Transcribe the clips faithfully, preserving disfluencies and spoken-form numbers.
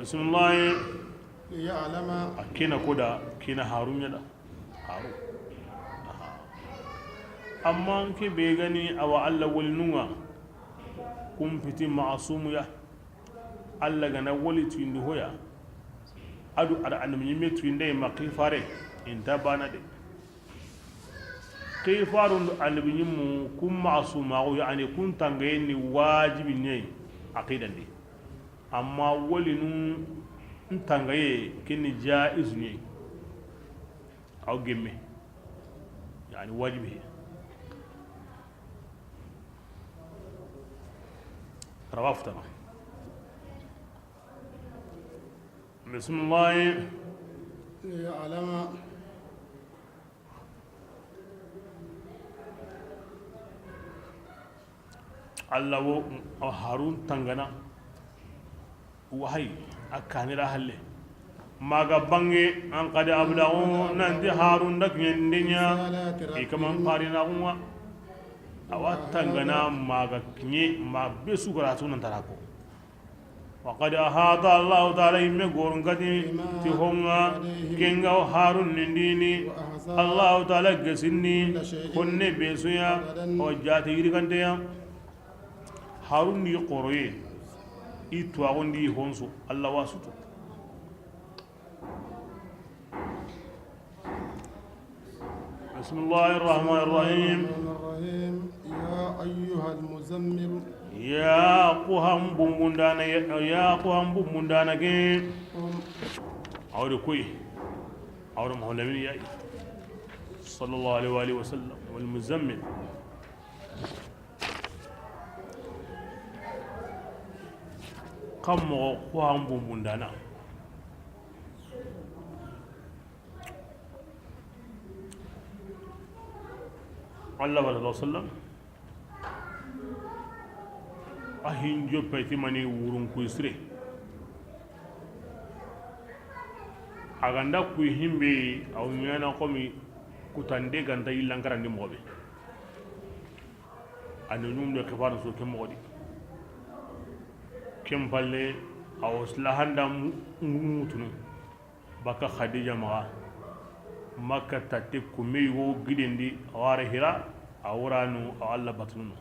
Bisimilahi. Liya'lama. A kina koda, kina Harun ya da. Harun. Aha. Amma ke be gani awa Alla wolinun ŋa, kun fiti ma'asumu ya. Alla ga na woli tuyindi hoya. A do a da annabi ɲimme tuyinde ma xifare, inta bana de. Xifarun do annabi ɲimmu kun ma'asumaxu, yani kun tangaye ni wajibi ɲa yi aqidan di. Amma wolinu n tangaye, ken ni jaizu ɲa yi. Aw gemme, yani wajibi. Rawa futana. Bisimilahi. Liya'lama. Alla wo Harun tangana. Wahayi a kanira halle. Maga bange an qad ablagu, nanti Harun da kiɲen diɲa. I kaman parina gunga. Awa tangana maga kiɲe ma be su ga ra tu nan tara ko. Wa qad ahata, Allahu taala yimme goron kati ti honga kenga Harun nindini. Allahu taala gesinni honne be suya o jati yirigante ya. Harun ni xoroye, i tuwaxundi honso, Alla wasutu. بسم الله الرحمن الرحيم. الرحمن الرحيم. يا أيها المزمل. Ya ku han bumbundana, ya ku han bumbundana ke. قم. Awre koy. Awre Muhammad Lamin yayi. صلى الله عليه وآله وسلم. والمزمل. Kan moxo ku han bumbundana. Allah wa sallam. A hin joppe ti mani wurun kuy sire. A ganda kuy himbe, a wu ɲana komi kutande ganta yillankarandi moxo be. A ni ɲum do xibaru so ke moxo di. Ken palle, a wo silahanda mu-, mutunu. Baka Khadija maxa, Makka tatte kume yogo gidendi, a wara Hira, a wuranu, a Alla batunu.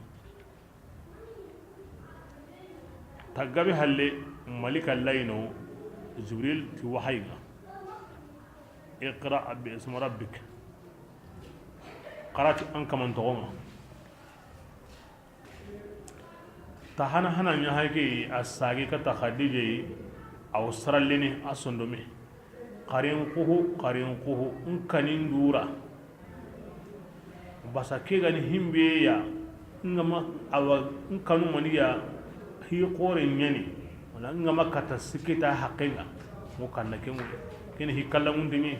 Tagabe halle, Malika layino, Jibril ti wahayi ŋa. Iqra bi ismi rabbik. Xara ti an kaman toxon ŋa. Ta hana hana ɲa hake a sage kata Khadija yi, a wo sarallene a sondome. Xarin xuhu, xarin xuhu, n kanin dura. Basa ke gani himbe ya, n ga ma awa, n kanu maniya, hi xore ɲani, wala n ga ma kata sikita haqenga, mo kanna kemu, kene hi kalla mundini,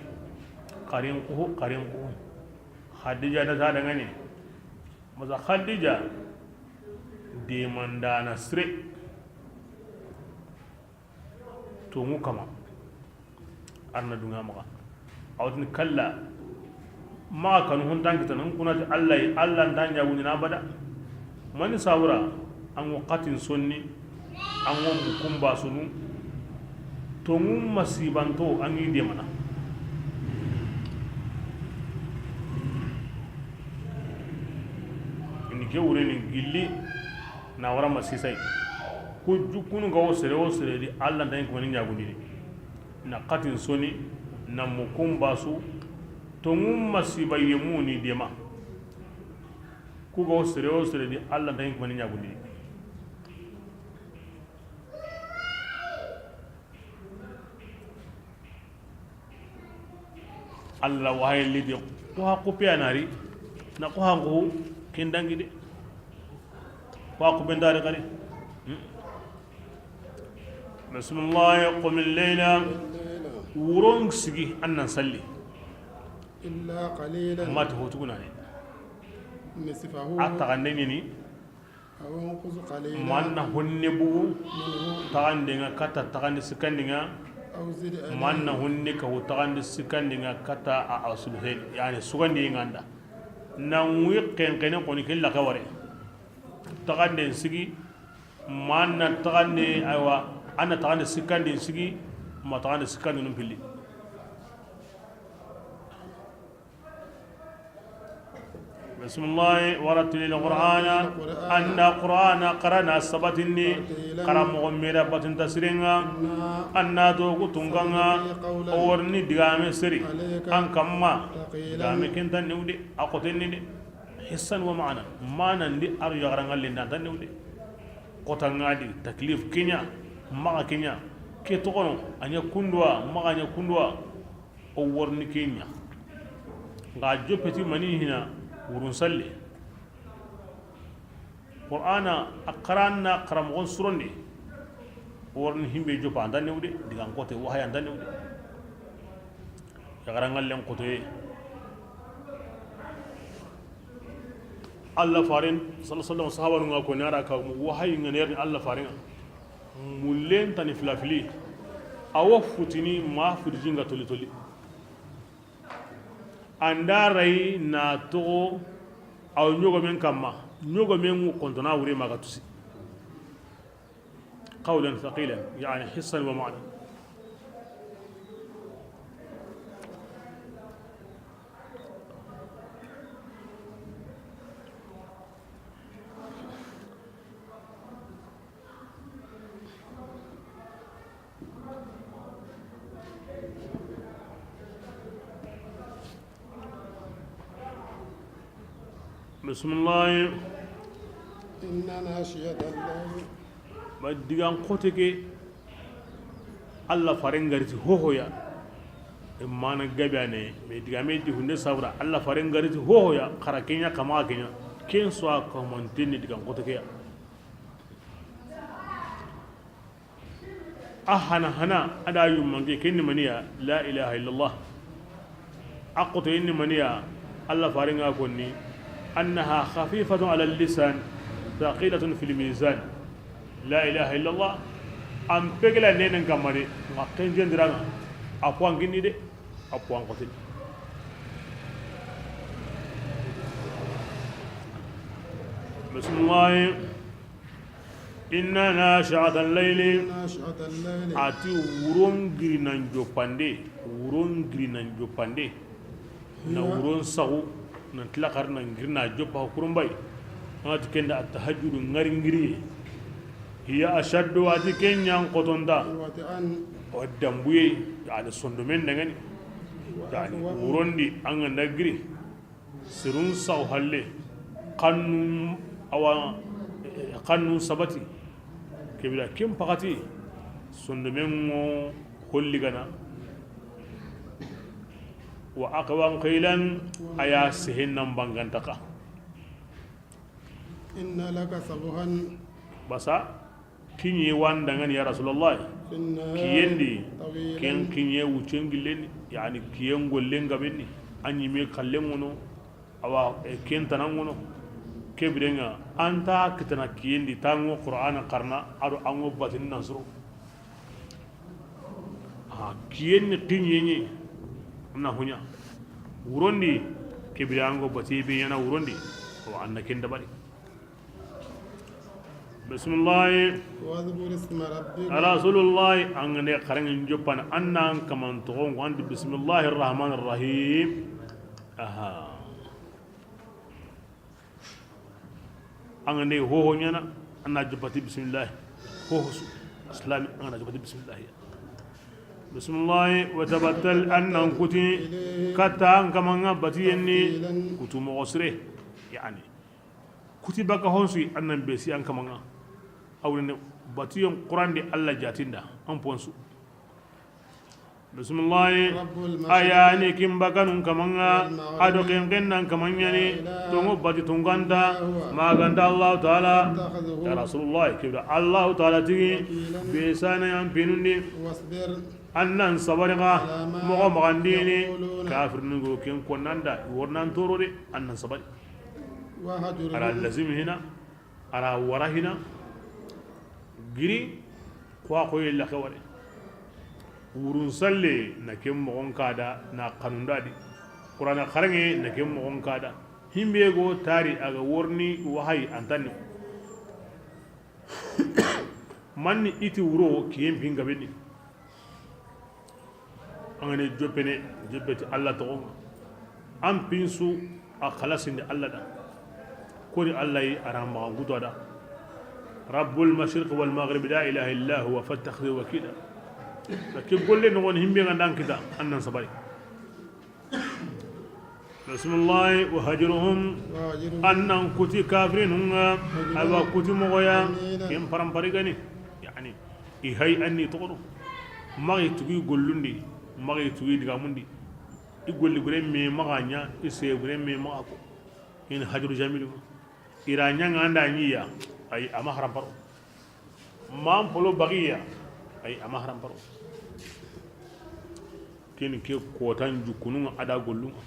xarin xuhu, xarin xuhu. Khadija da ta dangane, Masa Khadija, demandana sire, tongu kama, arna dunga maxa. A wa tini kalla, maxa kanu hontan kitana, n kuna ti Allah yi, Allah nta ɲagundi na abada. Mani sabura, an ŋo xatin sonni, an ŋo mukun basunu, tongu masibanto an ŋi demana. Ini ke wureni gilli na wara masisay. Ku jukkunu ga wo sere wo sere di, Allah nta kuma ni ɲagundi di. Na xatin soni, na mukun basu, tongu masiba yemuni dema. Ku ga wo sere wo sere di, Allah nta kuma ni ɲagundi di. Allah wahayi lidi, ko ha kupe anari, na ko ha ko ken dangi de. Ko ha kupe ndari kare. Hmm. Bismillah, qumil layla. Wuron sigi annan salli. Illa qalilan. Mati hotugunane. Nisfahu. A taxande ɲini. Aw inqus qalilan. Manna honne bugu. Minhu. Taxande nga kata taxande sikandi nga. Aw zid alayhi. Manna honne ka wo taxande sikandi nga kata a asulu hen, yani sugandi nga nda. Na wi xenxene koni ke la kaware. Taxande sigi, manna taxande, aywa, An na taxandi sikkandi sigi, ma taxandi sikkandi nun pilli. Bismillahi, warattilil Qur'ana. An na Qur'ana xara na sabatindi, xaranmoxo me da batunta siren ŋa. An na toxo ku tunkan ŋa, o wa riini digame seri an kanma. Digame ken nta newu de, a xoten ni de. Hissan wa ma'ana, manandi a do yaxaranŋallen da, a nta newu de. Xotanga di, taklif ke ɲa, maxa ke ɲa, ke toxono, a ɲa kunduwa, maxa ɲa kunduwa. O wa riini ke ɲa. Nga joppe ti mani hina, wurun salle. Qur'ana a xaranna xaranmoxon surondi. O wa riini himbe joppa, a nta newu de, digan xote, wahaya, a nta newu de. Yaxaranŋallen xotoye. Allah faren, sallallahu alaihi wasallam, sahabanun ŋa ko, na ra ka wahayi ŋa ne ri Allah faren ŋa. Mullen tani filafili. A wa futini ma futi jinga toli toli. An da ri na toxo, a wa ɲogomen kanma, ɲogomen ŋu xontona wure ma ga tusi. Qawlan thaqilan, yani hissan wa ma'na. Bismillahi. Inna nashiyata al-layl. Ba digan xote ke, Allah faren ga ri ti hohoya. E mana gabe a ne, me digame di hunde sabura, Allah faren ga ri ti hohoya, xara ke ɲa kama ke ɲa. Ken so a kamanten ni digan xote ke ya. A hana hana, a da yummanke, ken ni maniya, la ilaha illallah. A xotoyen ni maniya, Allah faren ŋa konni, annaha khafifatun ala lisan, thaqilatun fil mizan. La ilaha illallah, an pegela nenen kamma de, ma ken jendiranga, a poids ŋa kini de, a poids ŋa xotini. Bismillah. Inna nashi'ata al-layli. Nashi'ata al-layli. A ti wuron girinan joppande, wuron girinan joppande. Na wuron saxu, na tilakar na girina joppa kurumbay. An ga ti ken da at-tahajjudu ŋari ŋiri. Hiya ashaddu, a ti ken ɲa n xotonda. Wat'an. O dambuye, yani sondomen dangani. Yani wuron di an ga nda giri. Sirun saw halle, xannun, awa, xannun sabati, kebira ken paxati, sondomen ŋo holli gana, wa aqwan qilan, a ya sehen nan bangantaka. Inna laka sabhan. Basa, kiɲe wa an dangani ya Rasulullah. Kiyen di, ken kiɲe wuccen gillen ni, yani kiyen gollen gaben ni, an ɲi me kallen ŋono, awa, e, ken tanan ŋono, ke biren ŋa, an ta kitana kiyen di, ta ŋo Qur'ana xarana, a do an ŋo batin nan suro. Ha, kiyen ni kiɲe ɲi, na huɲa. Wuron di, ke biren ŋa bati be ɲana wuron di, awa, an na ken dabari. Bismillahi. Wadhkur isma rabbika. Rasulullahi, an ga ne xaraŋen joppana, an nan kaman toxon ko, an ti bismillahir rahmanir rahim. Aha. An ga ne hoho ɲana, an na joppa ti bismillah. Hoho su, islami, an na joppa ti bismillah. Bismillahi, wa tabattal, an nan kuti, katta an kaman ŋa batiyen ni, kutu moxo sire. Yani. Kuti baka honsu an nan besi an kaman ŋa. Awrene batiyen Qur'an di Allah jatinda an ponsu. Bismillahi. A ya ni kin bakanun kaman ŋa, a do ken ken nan kaman ɲa ni, tongo bati tonganta, maganta Allah Ta'ala. Ya Rasulullah, kibra Allah Ta'ala tigi, besana yan pinundi. An nan sabari ga, moxo maxandini, kafirinu go ken konnanda, wornan toro de, an nan sabari. A ra lazim hina, a ra wara hina, giri, kuwa koye laxe ware. Wurun salle na ken moxon kada na kanunda di. Qur'ana xaraŋe na ken moxon kada. Himbe go tari a ga worni wahayi antanni. Manni i ti wuro kiyen pin gabe ni. An ga ni joppene, joppe ti Alla toxon ŋa. An pinsu a xalasindi Alla da. Koni Alla yi a ra maxa guto da. Rabbul mashriq wal maghrib la ilaha illa huwa fattakhidhu wakila. Ke golle no gon himbe ga ndan kita annan sabari. Bismillahi wa hajruhum. Annan kuti kafirinun ŋa. Awa kuti moxoya. Ken parampari gani. Yani i hay anni toxono. Maxi tugi gollundi, maxi tugi digamundi. I golli gure me maxa ɲa, i se gure me maxa ko. In hajru jamilu. I ra ɲaŋa anda ɲiya. Ay ama haramparo. Man polo bagiya. Ay ama haramparo. Ken ke kotan jukunun ŋa a da gollun ŋa.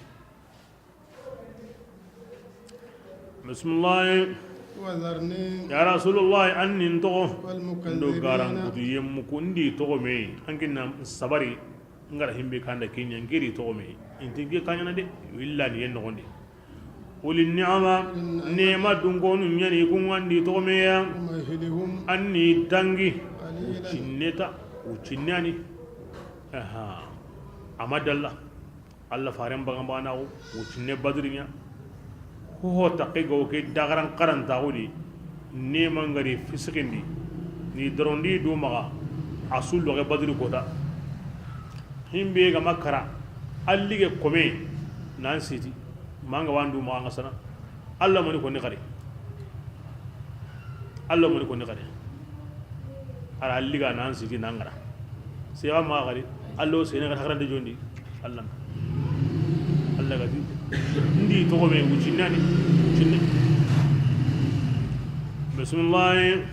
Bismillahi. Wazarni. Ya rasulullahi, an nin toxo. Walmukadhibina. Ndo garan kutu yemmu ku ndi toxo me. An kinna sabari. Ngara himbe kanda kenya ngiri toxo me. Inti ge kanyana de. Willa ni yen noxondi. Uli ni'ama. Nema dungonu nyani ku ngandi toxo me ya. Umahilihum. An ni tangi. Qalilan. Ucinneta. Ucinnani. Aha. Amadalla. Alla faren bagan baganaxu, wucinne Badri ɲa. Hoho taxe ga wo ke dagaran xarantaxu di, nema ngari fisikindi, ni dorondi du maxa, a su loxe Badri kota. Himbe ga ma kara, a lige kome, nan siti, manga wandu maxa nga sana. Alla mani konni xari. Alla mani konni xari. Ara liga nan sigi nan gara. Sega ma xari. Allo sene xari xarande jondi. Alla. Alla ga di. Ndi toxo me wucinani. Wucinne. Bismillah.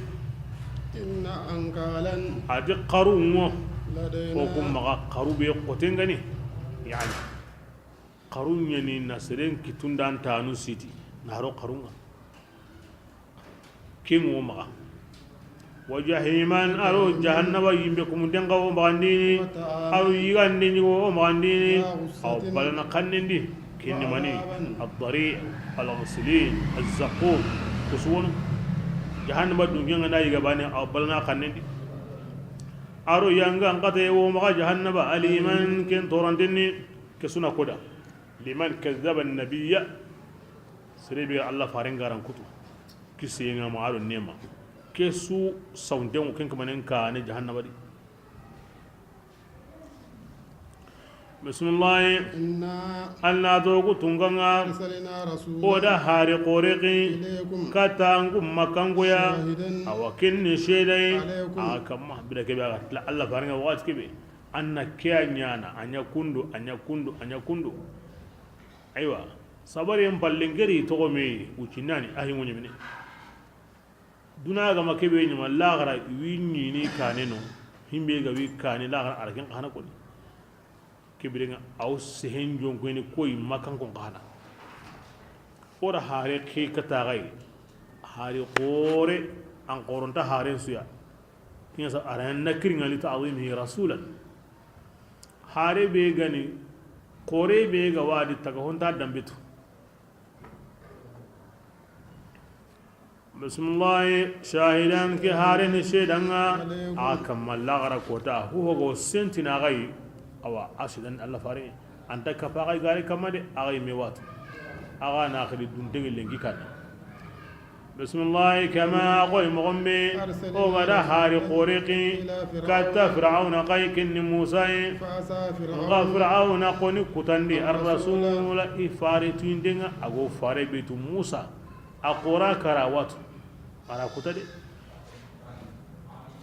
Inna ankalan. Adi xaru ŋo. Ladayna. O kum maxa xaru be xotengani. Yani. Xaru ɲani na seren kitundan tanu siti na ro xarunga. Ken ŋo maxa. Wa jahiman, aro jahannaba yimbe kumu denga o maxandini. Aro yigande ɲigo o maxandini. Aw balana xannendi. Kinni mani. Addari, alghasilin, azzaqum. Kusuwono. Jahannaba dungenga na yiga bane aw balana xannendi. Aro yanga an xataye wo maxa jahannaba aliman ken torantenni. Ke suna koda. Liman kazzaba nabiyya. Sere be Allah faren garan kutu. Kisiyenga ma ado nema. Ke su sawndengo ken kamanen ka ne jahannaba di. Bismillah. Inna. Alla to ku tunganga. Arsalna rasulan. O da hari qoreki. Ilaykum. Katangu makangoya. Shahidan. Awa kinni shedai. Alaykum. Akamma bida kebe agatla Allah faren ga wakati kebe. Anna ke a ɲana, a ɲa kundu, a ɲa kundu, a ɲa kundu. Aywa, sabari en palle ngeri toxo me, wucinani, a hingo ɲemene. Duna gama kebe ɲama, laxara, wi ɲini kane no, himbe ga wi kane, laxara, ara ken xana koni. Kebirenga, aw sehen jonkoni koy makan kon xana. Ora hare ke kataxay, hari xore, an xoronta haren suya. Kiɲa sa a ra na kiriŋa li ta'zimihi rasulan. Hare be gani, kore be ga wadi taga honta dambetu. Bismillah, shahidan ke hare ni shedanga. A kamma laxara kota, hu hogo sentina gai. Awa, a shidan Allah fare. Anta kapa gai gare kamma de, a gai me watu. A ga na xiri dun degi lenki kana. Bismillah, kama a koy moxon be, o ga da hari xore ki, katta Fir'auna kay kinni Musa ye. Nga Fir'auna koni kutandi, ar rasula, i fare tuindenga, a go fare betu Musa. A xora kara watu. Ara kuta de.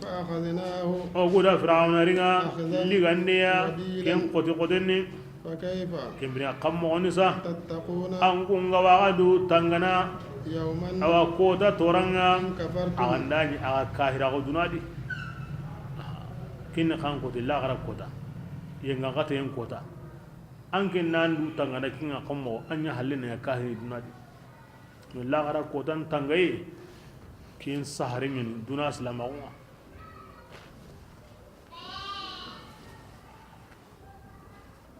فأخذناه. O guda Firawuna riŋa, أخذا ligandeya, وبيلا. Ken xoti xotenni. فكيف. Ken bire a xa moxoni sa. تتقون. An kunga waxa du tangana. يوما. Awa kota toraŋa. إن كفرتم. Axa ndani, axa kahira xo dunadi. Kin xan xoti laxara kota. Yenga xata yen kota. An ken nan du tangana kinga xa moxo, an ɲa halle na ya kahiri dunadi. Laxara kotan tangaye, ken sahare ɲani duna silamaxunga.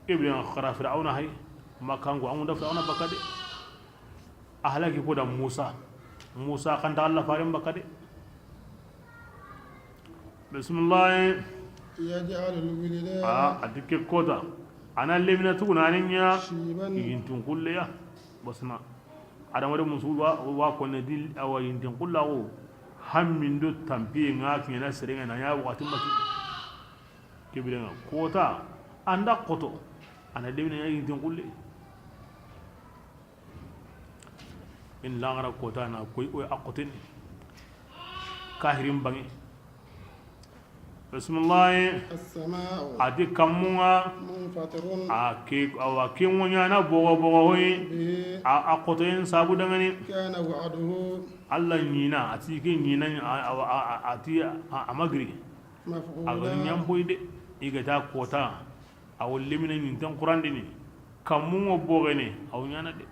Ibrahima xara Firawuna hay, Makkanko, an gunda Firawuna bakka de. A halaki ko da Musa. Musa xanta Allah faren bakka de. Bisimilahi. يجعل الولدان A, a ti ke kota. A na lemina tuguna a ni ɲa شيبا. Yintin xulle ya. Basna. Adamare musu wa, wa konne di, a wa yintin xulla xo. Hammindo tampiye ŋa kiɲana sere ŋa na ɲa waxati maki. Ke bire ŋa kota. A nda xoto. A na lemina ɲa yintin xulle. In laxara kota na koy o a xoten ni. Kahirin banŋe. Bisimilahi. السماء A ti kammun ŋa. منفطر A ke, a wa ke ŋo ɲana bogo bogo hoyi. به A, a xotoyen sabu danŋani. كان وعده Alla ɲina, a ti ke ɲina, a, a, a, a, a ti a, a ma giri. A ga ni مفعولا ɲampoyi de. I ga ta kota. A wo lemine ɲinten xurandini. Kammun ŋo bogene, a wo ɲana de.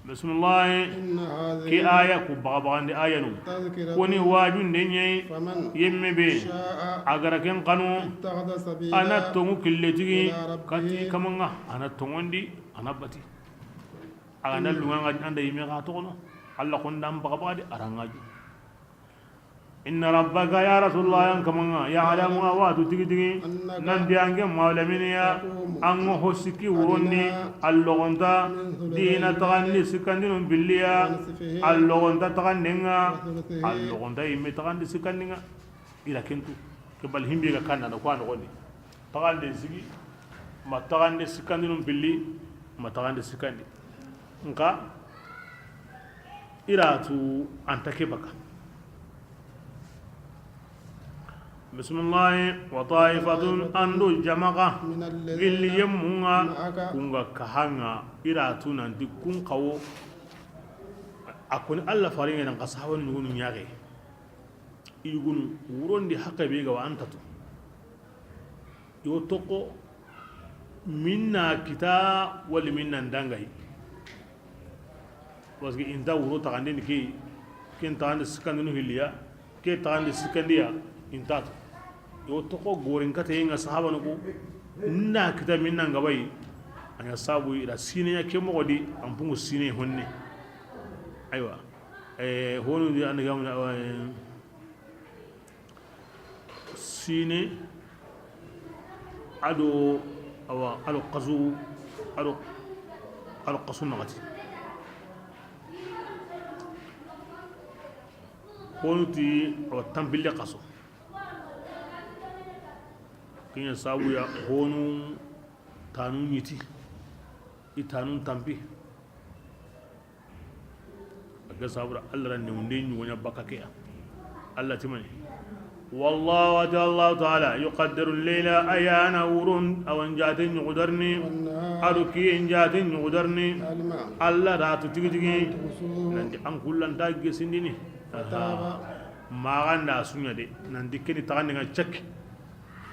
Bisimilahi. إن هذه Ke aya ku baxabaxandi ayanu. تذكرة Koni wajunde ɲeyi. فمن Yemme be. شاء A gara ken xanu. اتخذ سبيلا A na tonŋu kille tigi. إلى ربه Kati kamanŋa. A na tonŋondi. A na bati. A ga na lunga ŋa anda yimme xa toxono. Alla xondan baxabaxadi a ra ŋa ju. إن ربك يا رسول الله yan kamanŋa يعلم a wa tu tigi tigi. أنك Nan di anke mawlaminiya. تقوم An ŋo ho sikki wurondi. أدنى Allogonta. من ثلثي Dina taxandi sikkandinun billiya. ونصفه Allogonta taxandinŋa. وثلثه Allogonta yimme taxandi sikkandinŋa. Ila kentu. Ke bal himbe ga kanda na ko an noxondi. Taxande sigi. Ma taxande sikkandinun billi. Ma taxande sikkandi. Nka i ra tu anta ke baka. Bisimilahi. وطائفة An do jamaxa. من الذين Gilli yemmun ŋa. معك Kun ga kahanŋa. I ra tu nanti kun xawo. A koni Alla farinŋe nan xa sahabanu ɲugunu ɲaxe. I yugunu wurondi haqe be ga wa anta tu. I wo toxo minna kita wali minna ndangayi. Parce que inta wuro taxandini ke, ken taxandi sikkandinu hilliya, ke taxandi sikkandiya, inta to. I wo toxo gorin kate ŋa sahabanu ko, nna kita minna ngabayi, a ɲa sabu ila sine ya ke moxo di, an pungu sine honne. Aywa. Eh, honu di an ga mun, eh, Sine, ado, awa, ado xasu, ado, ado xasu naxati. Honu ti, awa, tanpille xaso. Ke ɲa sabu ya, honu tanu ɲiti, i tanu tanpi. A ga sabura Allah ra newunde ɲugoɲa baka ke ya. Allah ti mani. Wallahu, a ti Allah taala, yuqaddiru llayla, a ya na wuron, a wa n jaate ɲugudarni, a do kiye n jaate ɲugudarni. Allah ra tu tigi tigi. Nanti an kullanta gesindini. Maxa nda suɲa de, nanti keni taxandi ŋa cek.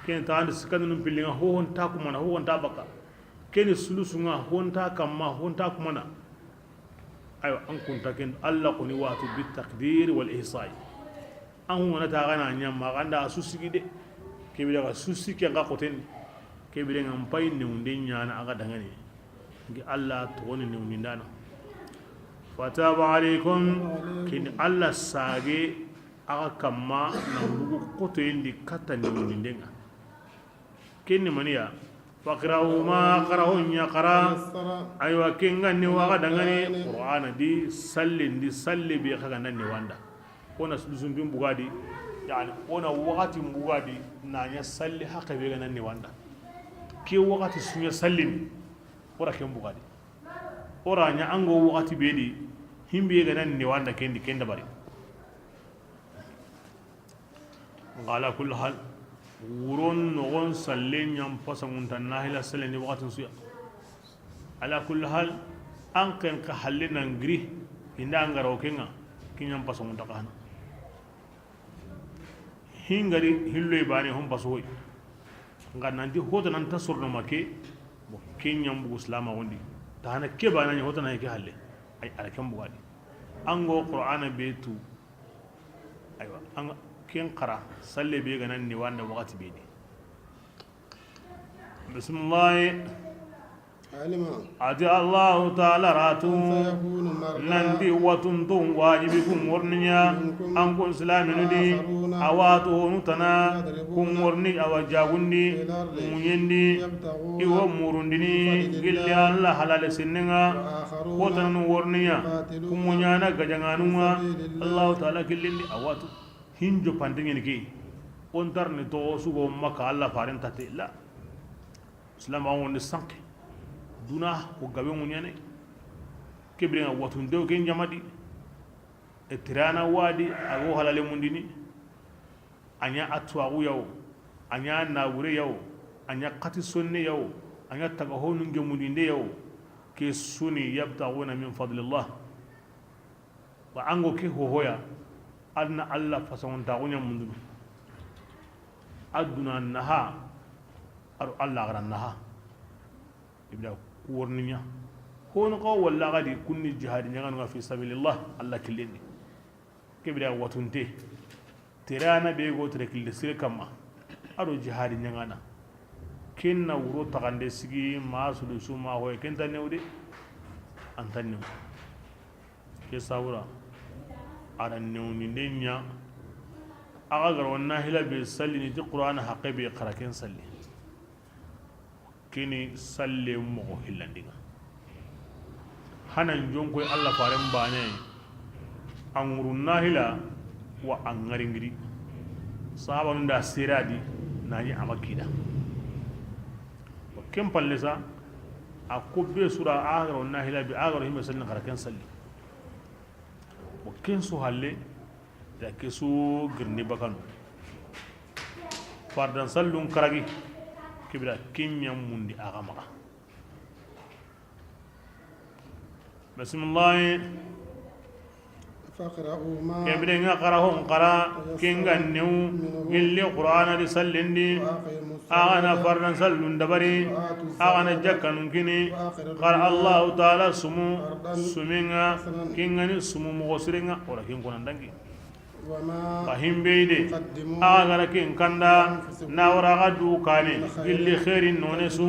Keni taxandi sikkandinun pilli ŋa, hohon ta kumana, hohon ta baka. Keni sulusu ŋa, hohon ta kamma, hohon ta kumana. Aywa, an kunta ken, Allah koni watu bi taqdir wal ihsai. An hungana ta gana ɲa ma ganda su sigi de. Kebira ga su sigi ken ga xoten. Kebira ŋa mpay newunde ɲana a ga dangani. Ngi Allah to woni newundindana. Fataba alaykum, kin Allah sage a ga kamma na bugu xotoyendi katta newundinden ŋa. Kenni maniya, faqra'u ma qara'u ɲa qara. Aywa, kenga ni waga dangani Qur'ana di, sallin di, salli be xaga nan ni wanda. Ona sulusumpin bugadi, yani ona wakati bugadi, na ɲa salli haqe be ga nan ni wanda. Ke wakati suɲa sallin, ora ken bugadi. Ora ɲa ango wakati be di, himbe ga nan ni wanda kendi, kenda bari. Nxa ala kulli hal, wuron noxon salle ɲan pasangunta nahila salle ni waxatin suya. Ala kulli hal, an ken ka halle nan giri, inda an garo kenga, ki ɲan pasangunta xana. Hingari hilloy bane hon pasoy. Nxa nanti hota nan ta sorno make, bo ke ɲan bugu silama wondi. Ta hana ke bana ɲa hota nan ke halle. Ay ala ken bugadi. Ango Qur'ana be tu. Aywa, an ken xara, salle be ga nan ni wanda waxati be di. Bismillah. A ti Allahu Taala ra tu, nanti watunton wajibi kun worniya an kun silaminu di, a wa tu honu tana kun worni, a wa jagundi muɲendi, i wo murundini gilli Alla halale sinnenga. Ko tananu worniya kun muɲana gajanganunga Allahu Taala killindi, a wa tu hinjo panteɲeni ke. On tarni to sugo Makka Alla faren tate la. Islam an woni sanke duna ko gabe muɲane. Kebirenga watundew ke ɲamadi. E tirana wadi a go halale mundini. A ɲa a tuwaxu yawo, a ɲa nabure yawo, a ɲa xati sonne yawo, a ɲa taga honu gemundinde yawo. Ke suni yabtaxuna min fadlillah. Wa an go ke hohoya, aduna Alla fasangontaxu ɲa mundunu. Aduna naha, aro Alla gara naha. Ibda ku worni ɲa. Hono xawa walla gadi kunni jihadi ɲaganunga fi sabilillah, Alla killendi. Kebira watunte. Tere ana be go tere kille sire kamma. Ado jihadi ɲagana. Kenna wuro taxande sigi ma sudu suma hoye kenta newde. Anta new. Ke sawura ara newni de ɲa. Axa garo nahila be salli ni ti Qur'ana haqe be xara ken salli. Kini salle moxo hillandinga. Hanan jonkoy Alla faren bane. A ŋuru nahila wa a ŋaringiri. Sahabanu da seradi nani ama kida. Wa ken palle sa, a ko be sura a garo nahila bi a garo hime salli xara ken salli. Wa ken su halle da ke su girni bakanu. Fardan sallun karagi kibira kinya mundi a ga maxa. Bismillah. Kebire nga xara hon xara kinga new gilli Qur'ana di sallindi. Axa na fardan sallun dabari. Axa na jakkanun kini. Xara Allahu Taala sumu suminga kingani sumu moxo sirenga wala kin kunan dangi. Ba himbe de, axa gara ken kanda, na wara axa du kane gilli xeeri none su.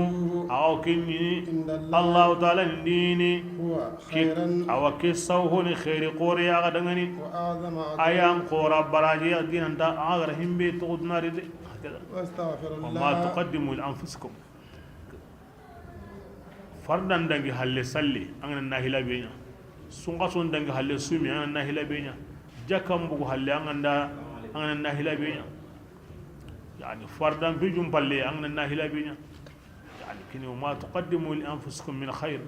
Axa wo ken ɲini Allahu Taala ndini. Awa ke saw honi xeeri xore axa dangani. Ayan xora baraji ya dinanta axa gara himbe toxo dunari de. Hakada. Wa ma tuqaddimu li anfusikum. Fardan dangi halle salle, an ga na nahila be ɲa. Sunxason dangi halle sumi, an ga na nahila be ɲa. Jakkan bugu halle, an ga na, an ga na nahila be ɲa. Yani fardan fijum palle, an ga na nahila be ɲa. Yani kini, wa ma tuqaddimu li anfusikum min khair.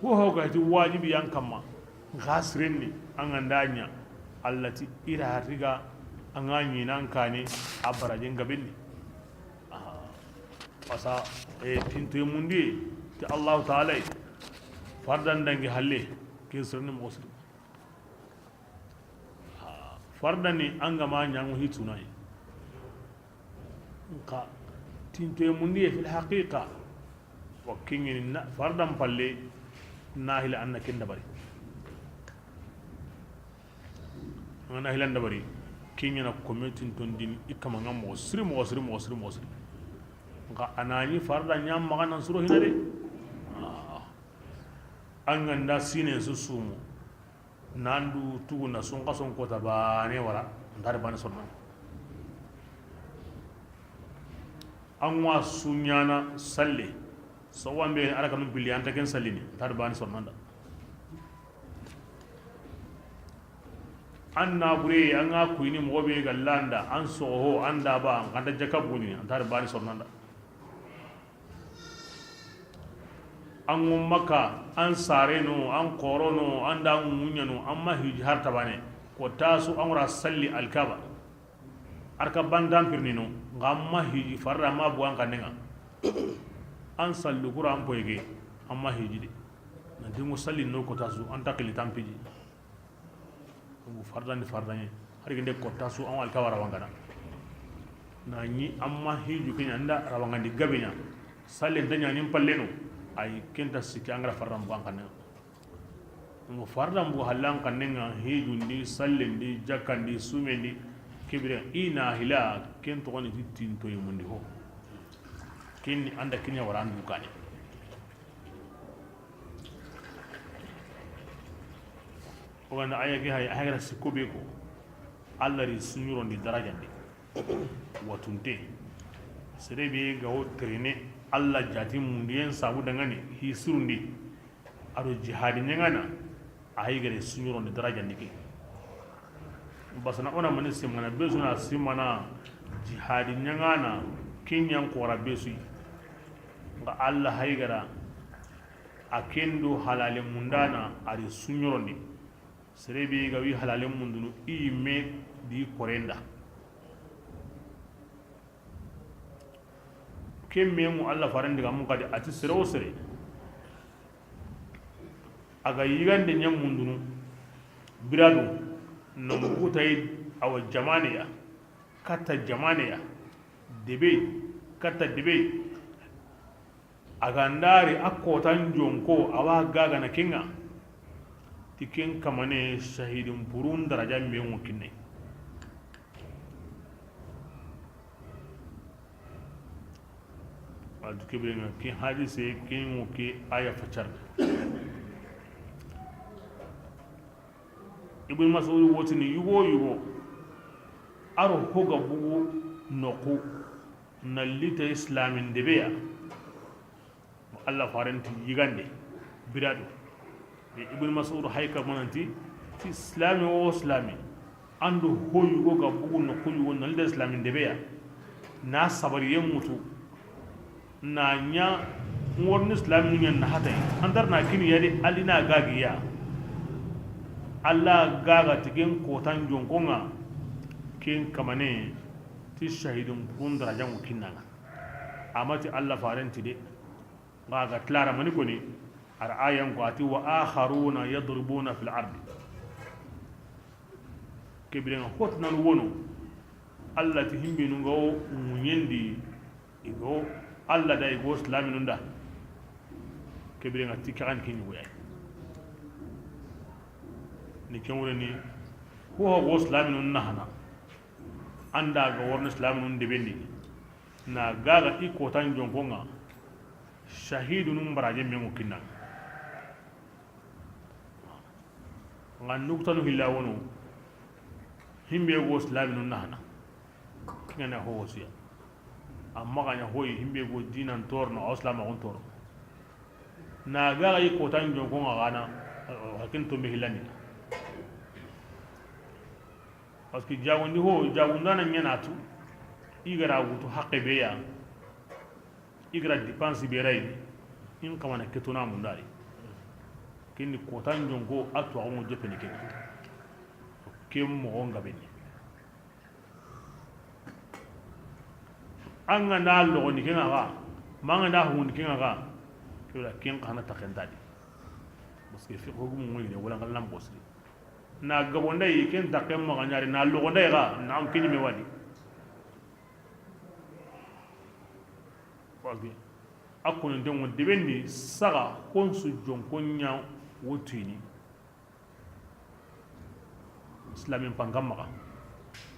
Ho ho ga ti wajibi yan kamma. Xasirenni, an ga nda ɲa. Alla ti ira riga, an ga ɲinan kane, a barajen gabenni. Aha. Pasa, e, tintoye mundi ti Allahu Taala yi. Fardan dangi halle, kin sirni moxo siri. Ha, fardani an ga ma ɲangu hituna yi. Nka tintoye mundi ye fil haqiqa. Wa kingini na, fardan palle, nahila an na ken dabari. An ga na hilan dabari, ken ɲa na kome tintondini i kama nga moxo siri, moxo siri, moxo siri, moxo siri. Nka a na ɲi farda ɲa maxa nan suro hina de. Ah. An ga nda sine su sumu. Nandu tugu na sunxason kota bane wara, ndar bane sonna. An wa suɲana salle. Sawan be ara kanu billi anta ken sallini, ndar bane sonnanda. An na bure, an ga kuyini moxo be ga landa, an soxo, an da ba, an kanta jaka buni, an tar bani sonnanda. An ŋo Makka, an sareno, an korono, an da ŋuɲano, an ma hiji har tabane. Ko tasu an wara salli Alkaba. Arka bandan pirnino, nga an ma hiji farda ma bu an kanenga. An sallu kura an poyege, an ma hiji de. Nanti ŋo salli no ko tasu, an takili tampiji. Donc, fardandi fardaɲe, hari gende kotta su, an wa Alkaba rawangana. Na ɲi, an ma hiju ke ɲa, an da rawangandi gabe ɲa. Sallen ta ɲa ɲin palleno, ay kenta sikki an gara fardan bu an kanne. Donc, fardan bu hallan kannenga, hijundi, sallendi, jakkandi, sumendi, kibire, i na hila, ken toxoni ti tintoye mundi ho. Kinni an da kiɲa wara an du kane. O ga na aya ke hay, a ga na sikko be ko, Alla ri suɲurondi darajandi. Watunte. Sere be ga wo terene, Alla jati mundiyen sabu dangani, hi surundi. A do jihadi ɲaŋana, a yi gare suɲurondi darajandi ke. Basana o na mani simana, be su na simana, jihadi ɲaŋana, ken ɲan kora be su yi. Nga Alla hay gara, a ken do halale mundana, a ri suɲurondi. Sere be ga wi halalen mundunu i yimme di korenda. Ke memu Alla faren diga mun kadi a ti sere wo sere. A ga yigande ɲa mundunu. Biradu na mukutay awa jamaneya. Katta jamaneya. Debe. Katta debe. A ga ndari a kotan jonko a wa gagana kenŋa. Ti ken kamane sahidin purun daraja mbe ŋo kinne. Wadu kebire ŋa ken hadise ken ŋo ke aya facar. Ibn Mas'ud wotini yugo yugo. Aro hoga bugu noku. Na lita islamin debeya. Alla farenti yigande. Birado. Ibn Mas'ud hayka mananti ti islami wo islami. Ando ho yugo ga bugu noku yugo na lita islamin debeya. Na sabari yemutu. Na ɲa worni islami ɲa na hatay. Andar na kini yadi alina gagiya. Alla gaga tigen kotan jonkonŋa. Ken kamane. Ti shahidun purun darajanŋo kinnanŋa. Amati Alla farenti de. Nga ga tilara mani koni. Ar ayan ko ati wa akharuna yadribuna fil ardi. Kebirenŋa hotnan wono. Alla ti himbinu nga wo ŋuɲendi. Igo Alla da igo islaminun da. Kebirenŋa ti kaxan kiɲugoya. Ni kenwure ni. Ho ho go islaminun nahana. Anda ga worni islaminun debendi. Na gaga i kotan jonkonŋa. Shahidunun baraje mengo kinna. Nga nuktanu hilla wono. Himbe go islaminun nahana. Kingana ho wosiya. Amma ganya hoyi himbe go dinan torno aw islama gon torno. Na gaga i kotan jonkonŋa gana. Hakin to me hillani. Parce que jagundi ho jagundana ɲanatu. I gara wutu haqqe be ya. I gara dépense be ray. In kamana ketona mundari. Kinni kotan jonko a tuwaxu mo jopeni ke. Ke moxo nga beni. An ga nda loxondi kenŋa xa. Ma an ga nda hugundi kenŋa xa. Kewla ken xana taxentadi. Parce que fiqhu gumu ngoyine wala ngal nam bosri. Na gabonday ken taxe maxa ɲari na loxonday xa na am kiɲi me wadi. Parce que a kono dengo debendi saga konsu jonko ɲa wotini. Islamin pangam maxa.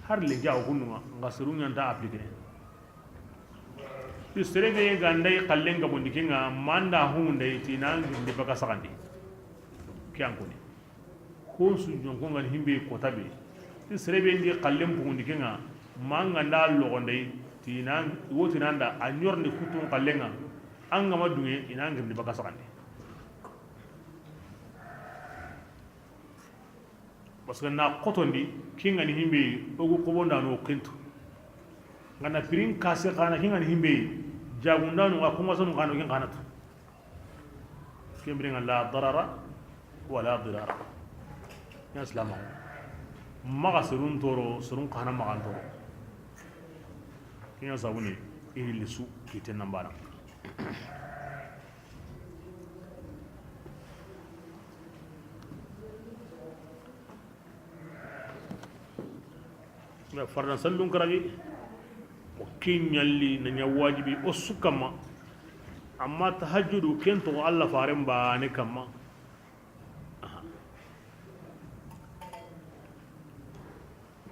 Har lenki a kununga nga seru ɲanta appliquer. Ti sere be ga nday xallen gabondi kenŋa manda humunday tina ngindi baka saxandi. Ke an koni. Konsu jonko ngani himbe kota be. Ti sere be ndi xallen pugundi kenŋa manga nda loxonday tina wotinanda a ɲorndi kutun xallenŋa. An ga ma dunŋe ina ngindi baka saxandi. Parce que na xotondi kingani himbe ogu xobondano kentu. Ngana pirin kase xana kingani himbe jagundano a kumasonu xano kin xanatu. Kembere nga la darara wala dirara. Ya salama. Maxa serun toro serun xana maxa toro. Kinya sabuni iri lisu kiten nambana. Nga fardan sallun karagi. O kiɲalli na ɲa wajibi o su kamma. Amma tahajjudu ken toxo Allah faren bane kamma.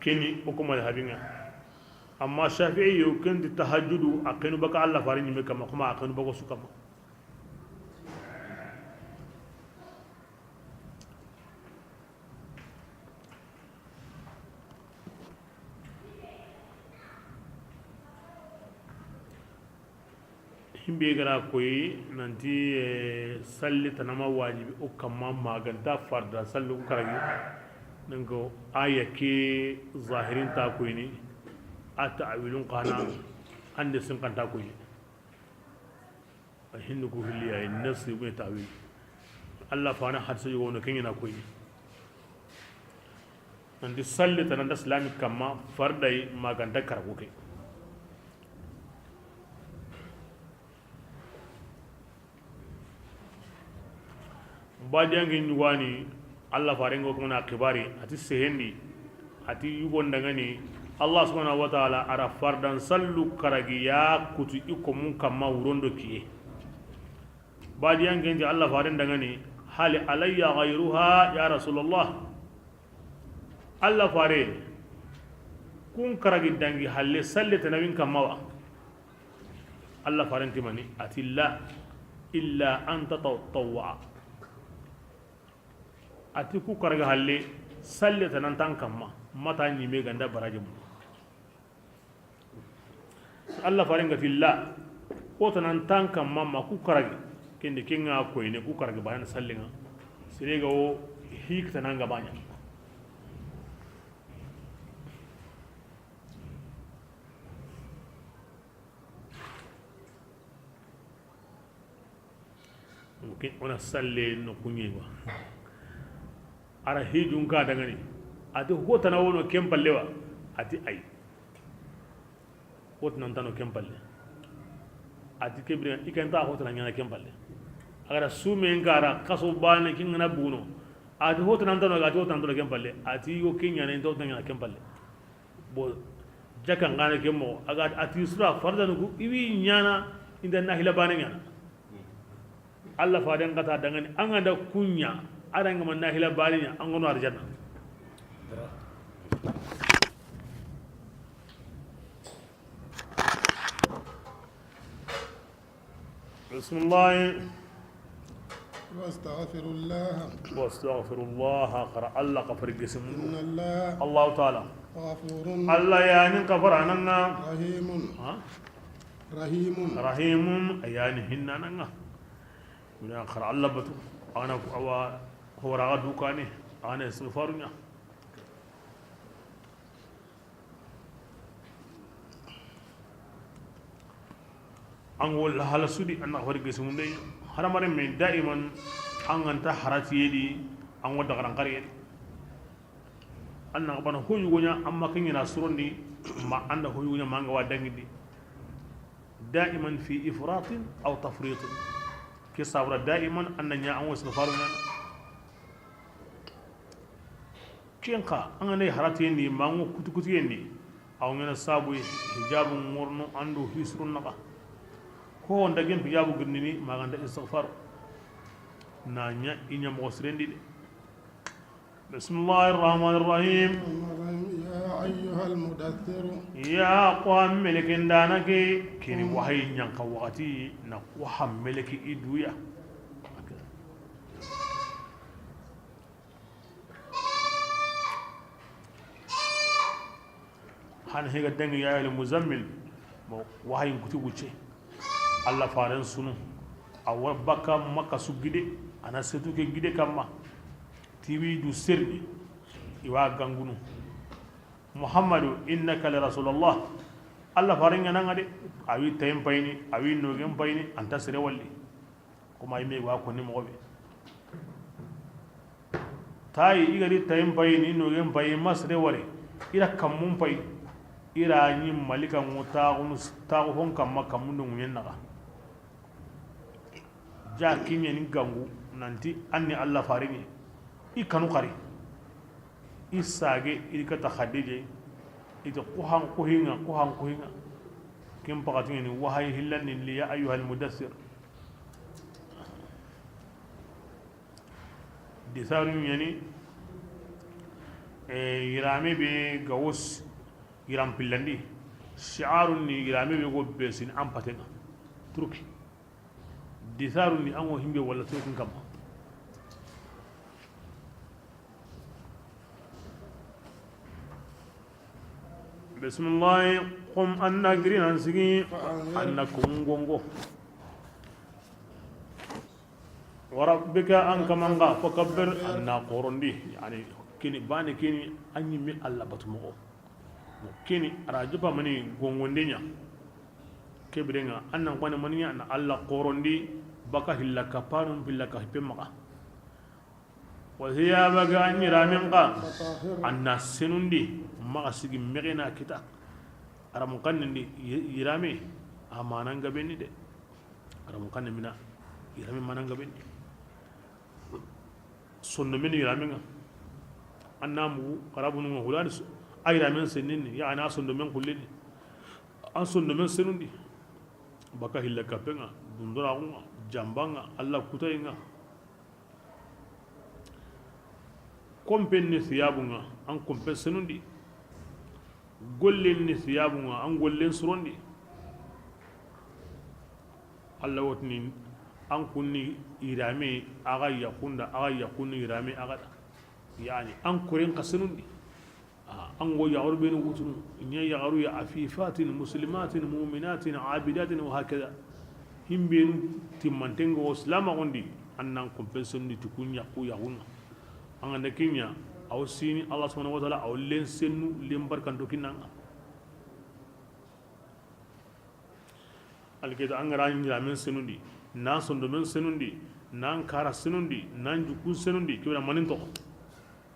Keni o kuma da habinga. Amma Shafi'i yo ken di tahajjudu a kenu baka Allah faren ɲime kamma kuma a kenu baka su kamma. Himbe gara koyi nanti, eh, salli tanama wajibi o kamma maganta farda sallu karagi. Donc aya ke zahirin ta koyini, a ta'wilun kana ande sun kanta koyini. A hindu ku hilli ay nafsi be ta'wil. Allah fana hadsa yogo no kenyana koyini. Nanti salli tananta silami kamma farday maganta karagu ke. Badiyange ɲugani, Allah farengo kuna kibari, ati sehendi, ati yugo ndangani, Allah subhanahu wa ta'ala ara fardan sallu karagi ya kutu iko mun kamma wurondo kiye. Badiyange nti Allah faren dangani, hal alayya ghayruha ya Rasulullah. Allah fare, kun karagi dangi halle salle tanawin kamma wa? Allah faren timani, ati la, illa an tatawwa. Ati ku karagi halle salle tanantan kamma, mata ɲime ganda baraji mu. Allah faren ga ti la, ko tanan tan kamma ma ku karagi, kende kenga koyne ku karagi bayan sallinga. Sere ga o hik tananga banya. Ke ona salle no kuɲe wa. Ara hijun ka dangani. Ati hotana wono ken palle wa? Ati ay. Hotana ntano ken palle. Ati kebira ikanta hotana ɲana ken palle. Agara sumen kara kaso bane kingana buno. Ati hotana ntano, ati hotana ntano ken palle. Ati yo kinyana into ɲana ken palle. Bo jaka ngana ke mo aga ati sura fardanu ku iwi ɲana inda nahila bane ɲana. Allah faden kata dangani an ga da kuɲa, a danga ma nahila bane ɲa, an gono arjanna. بسم الله. واستغفر الله. واستغفر الله. Xara Allah kafar gesimu. إن الله. Allah Ta'ala. غفور. Allah yani kafara nanga. رحيم. Ha? رحيم. رحيم, yani hinna nanga. Mina xara Allah batu. Ana awa hora ga dukani. Ana istighfarunya. An go la hala sudi an na xori gesimunde. Haramare me daiman an ganta haratiye di, an go dagaran kariye di. An na bana hoyugonya amma kinyana surondi ma anda hoyugonya manga wa dangidi. Daiman fi ifratin aw tafritin. Ke sabra daiman an na nya an go istighfarunya. Ken xa, an ga na haratiyen di, ma an ŋo kutukutiyen di, a wa ɲaana sabu hijabu ŋorno an do hisirun naxa. Ko n da ken hijabu girindini, ma ga nta istighfar. Na ɲa i ɲa moxo siren di de. Bismillahi rahmani rahim. Ya ayyuhal mudaththir. Ya ko an meleken daana ke, keni wahayi ɲanka waxati, na ko xa meleke i duya. Xana hega dangi ya ayyuhal muzammil, mo wahayin kuti wucce. Allah faren sunu. A wa bakka Makka su gide, a na setu ke gide kamma. Tibi du serni, i wa gangunu. Muhammadu, innaka la rasulullah. Allah faren ɲaana ŋa de, a wi tayin payini, a wi nogen payini, a nta sere walli. Kuma i me ga konni moxo be. Tayi i ga di tayin payi ni nogen payi ma sere wari. I ra kammun payi. I ra ɲi malika ŋo taxunu, taxu hon kamma kammun do ŋuɲen naxa. Ja kiɲe ni gangu nanti an ni Allah farini. I kanu xari. I sage i kata Xadije. I ti kuhan kuhinga, kuhan kuhinga. Kin pakati ni wahayi hillandi li ya ayyuhal mudassir. Disaru ɲani, eh, yirame be ga wo yiran pillandi. Shi'arun ni yirame be go be sin an patenga. Turki. Disaru ni an ŋo himbe wala turkin kamma. Bismillahi, qum an na giri nan sigi, an na kungongo. Wa rabbika, an kaman ŋa, fakabbir, an na xoorondi. Yani, kini, baane kini, an ɲi me Alla batu moxo. Kini, a ra joppa mani gongonde ɲa. Ke biren ŋa, an na n xawa ni mani ɲa, an na Alla xoorondi, baka hilla kappanun pilla ka hippe maxa. Wa thiyabaka, an yiraamen xa, an na senundi, maxa sigi mexe na kita. Aramu xannen di, yi-, yiraame, a maanan gabe ni de. Aramu xannen mina, yiraame maanan gabe ni. Sondomen yiraamen ŋa. An na mugu, xarabunun ŋa, hulani so-, a yiraamen senni ni, yani a sondomen xullini. An sondomen senundi. Baka hilla kappen ŋa, dunduraxun ŋa, janban ŋa, Alla kutayen ŋa. Konpen ni siyabun ŋa, an konpen senundi. Gollen ni siyabun ŋa, an gollen surondi. Alla wa tini, an kunni yiraame, a ga yaxun da, a ga yaxunni yiraame, a ga da. Yani, an koren xa senundi. A, an go yaxaru benu wutunu, ɲa yaxaru ya afifatin, muslimatin, muminatin, abidatin, wa hakada. Himbenu timmanten go silamaxun di, an na an konpen senundi ti kun yaxu yaxun ŋa. An ga na ke ɲa, a wa sini Alla subhanahu wa taala, a wa len senu, len barkanto kinan ŋa. Alketa an ga ra yiraamen senundi, na sondomen senundi, na n kara senundi, na n jukkun senundi, ke biren ŋa manin toxo.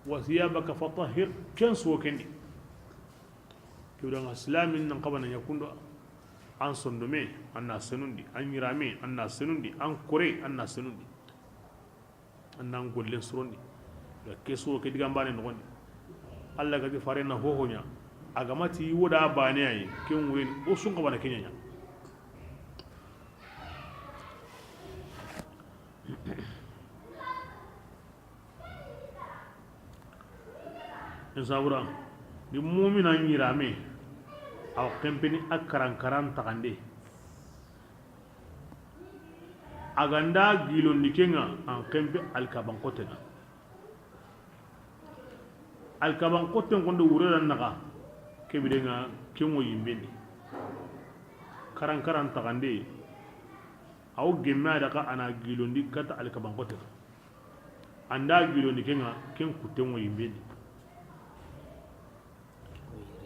Wa thiyabaka fatahhir, ken su wo ken di. Ke biren ŋa silaamin nan xawa na ɲa kundo, an sondome, an na senundi, an yiraame, an na senundi, an kore, an na senundi. An na an gollen surondi. Ke su wo ke digan baane noxon di. Alla ga ti faren na hoho ɲa. A ga ma ti wo da baane ya yi, ken wuren, o su n xawa na ke ɲa ɲa. Insabura, ni muminan yiraame, a wa xenpeni a karankaran taxande. A ga nda gilondi ke ŋa, an xenpe alkaban xoten ŋa. Alkaban xoten xondo wure ra naxa, ke biren ŋa, ken wo yinben di. Karankaran taxande, a wo gemme a da xa a na gilondi kata alkaban xoten ŋa. An da gilondi ke ŋa, ken kutten wo yinben di.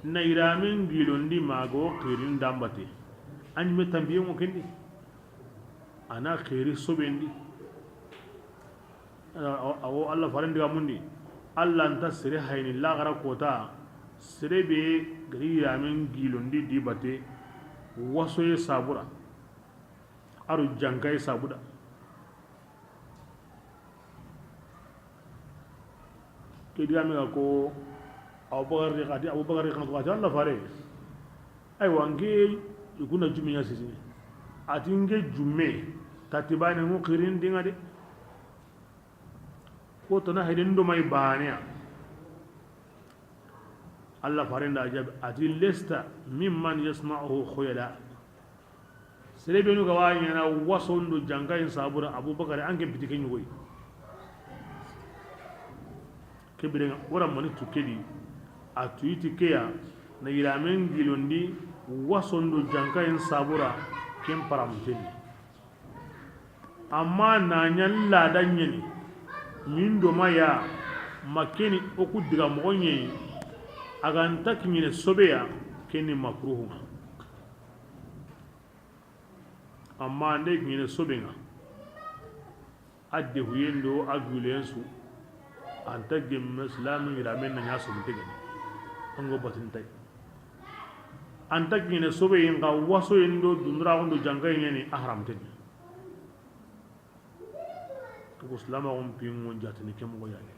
Na yiraamen gilondi ma ga wo xirin da n bate, a ɲi me tanpiyen ŋo ken di. A na xiri soben di. A wo Alla faren digamun di. Alla nta sere hayini laxara kota, sere be ga ri yiraamen gilondi di bate, wasoye sabura, a ro jankaye sabuda. Ke digame ga ko, Abubakar di xati, Abubakar di xati, Alla fare. Aywa, nke i kunna jumme ɲa sisini. A ti nke jumme, tati baane ŋo xirin di ŋa de. Ko tana hayden do may baane ya. Alla faren da jaabi, a ti, lesta mimman yasma'uhu khuyala. Sere benu ga wa ɲaana wason do jankayin sabura, Abubakar, an ke n piti ke ɲogoyi. Ke biren ŋa, o ra mani tu ke di, a tu i ti ke ya, na yiraamen gilondi, wason do jankayin sabura, ken paramunten ni. Amma na ɲa lada ɲeni, min do ma ya, ma keni o ku diga moxo ɲeyi, a ga nta kiɲene sobe ya, keni makruhu ŋa. Amma an de kiɲene sobe ŋa, a dehuyen do a gulen su, an ta gemme silaamu yiraamen na ɲa sobe tegeni, an go batin tay. An ta kiɲene sobe yi n xa wasoyen do dunduraxun do jankaye ɲeni a haramten ni. Ko silamaxun pinŋo jaatini ke moxo ya ni.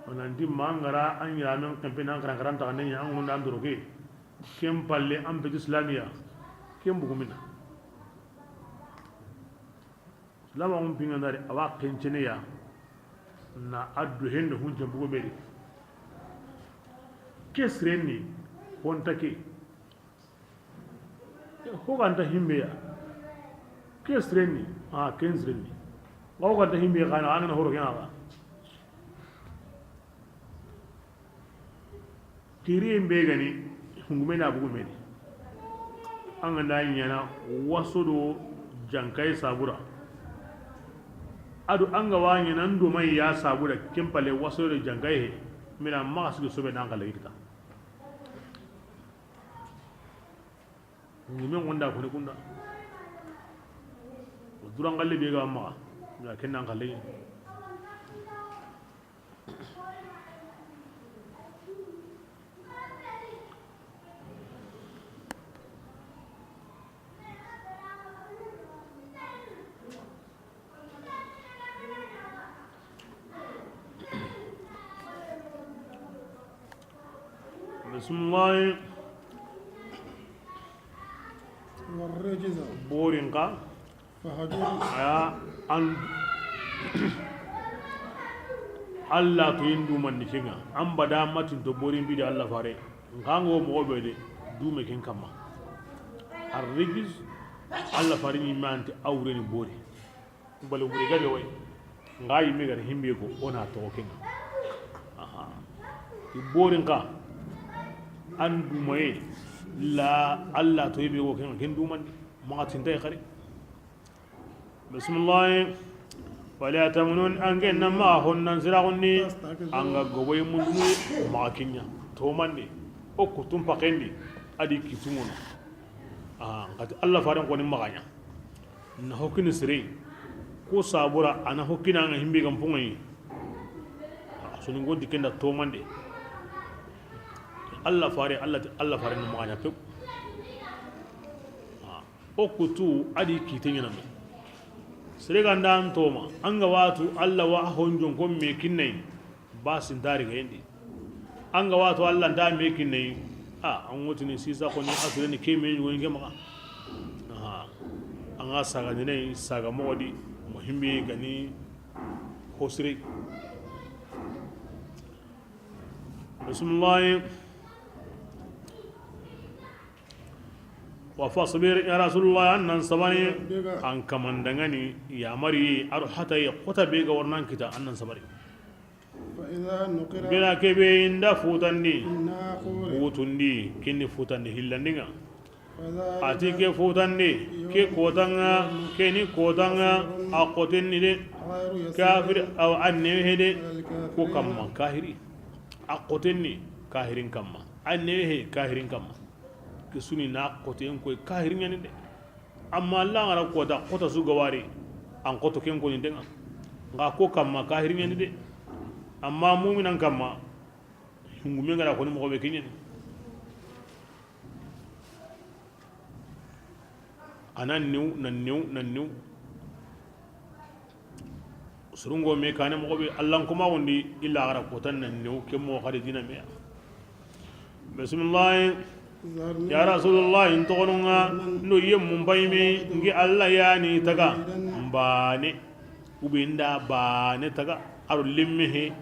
O nan ti ma an ga ra an yiraamen xenpe na an karan karan taxande ɲa an ŋunda an doroke. Ken palle an peti silamiya. Ken bugu mina. Silamaxun pinŋa ndari a wa xencene ya. Na a do hende hunce bugu beri. Ke sirenni honta ke. Ho ga nta himbe ya. Ke sirenni, a ken sirenni. Wa ho ga nta himbe ya, xa na an ga na horo ken ŋa. Kiriyen be ga ni hungume na bugu me ni. An ga nda ɲaana waso do jankaye sabura. Ado an ga wa ɲaana an do ma ya sabu da ken pale waso do jangay he. Mina maxa sigi sobe nan xalle kita. Ɲimen gonda koni kunda. O duran xalle be ga maxa. Mina ken nan xalle. Bisimilahi. Warrijza. Borin ka. Fahjur. Aya, an, Allah to yin dumandi kenga. An bada matin to borin bi da Allah fare. Ngango mo be de dume ken kama. Arrijiz, Allah fare ni manti awreni bori. Bale wuri gabe way. Nga yimme gar himbe ko ona to kenga. Aha. Iborin ka. An dumaye la Allah to yibe ko kenga ken dumandi. Maxa tintay xari. Bisimilahi. Wala tamnun, an ke na ma honnan siraxundi. An ga goboy mundu maxa kinya. To mande. O kutum pakendi. Adi kitungono. Ah, ngati Allah faren koni maxa ɲa. Na hokini sire. Ko sabura ana hokina nga himbe gam pungayi. Soni ngonti kenda to mande. Allah fare, Allah, Allah fare na maxa ɲa pep. Ah. O kutu adi kite ɲaname. Sere ganda an toma, an ga watu Allah wa honjon ko me kinnay, ba sintari ga yendi. An ga watu Allah nda me kinnay, a, an wotini sisa ko ni asire ni ke me ɲugo ɲinge maxa. Aha. An ga saga ni nay, saga moxo di, mo himbe gani hosire. Bisimilahi. Wa fasbir, ya Rasulullah, an nan sabari, an kamandangani, ya mari, aro hata ya kota be ga warnan kita, an nan sabari. Bira kebe inda futandi, wutundi, kinni futandi hillandinga. Ati ke futandi, ke kotanga, ke ni kotanga, a kotenni de, kafir, aw an newe he de, ko kamma, kahiri. A kotenni, kahirin kamma. An newe he, kahirin kamma. Ke suni na koten koy, kahirin ɲani de. Amma Allah ngara kota, kota su gawari, an koto ken koni denga. Nga ko kamma, kahirin ɲani de. Amma muminan kamma, hungume ngara koni moxo be kinyani. Anan new, nan new, nan new. Surungo me kane moxo be, Allah n koma wondi, illa gara kotan nan new, ke mo xadi dina me. Bismillah. Ya Rasulullah, in toxononga, ndo yemmu mbayme, ngi Allah yani taga, mbane, ubi nda bane taga, aro lemme he,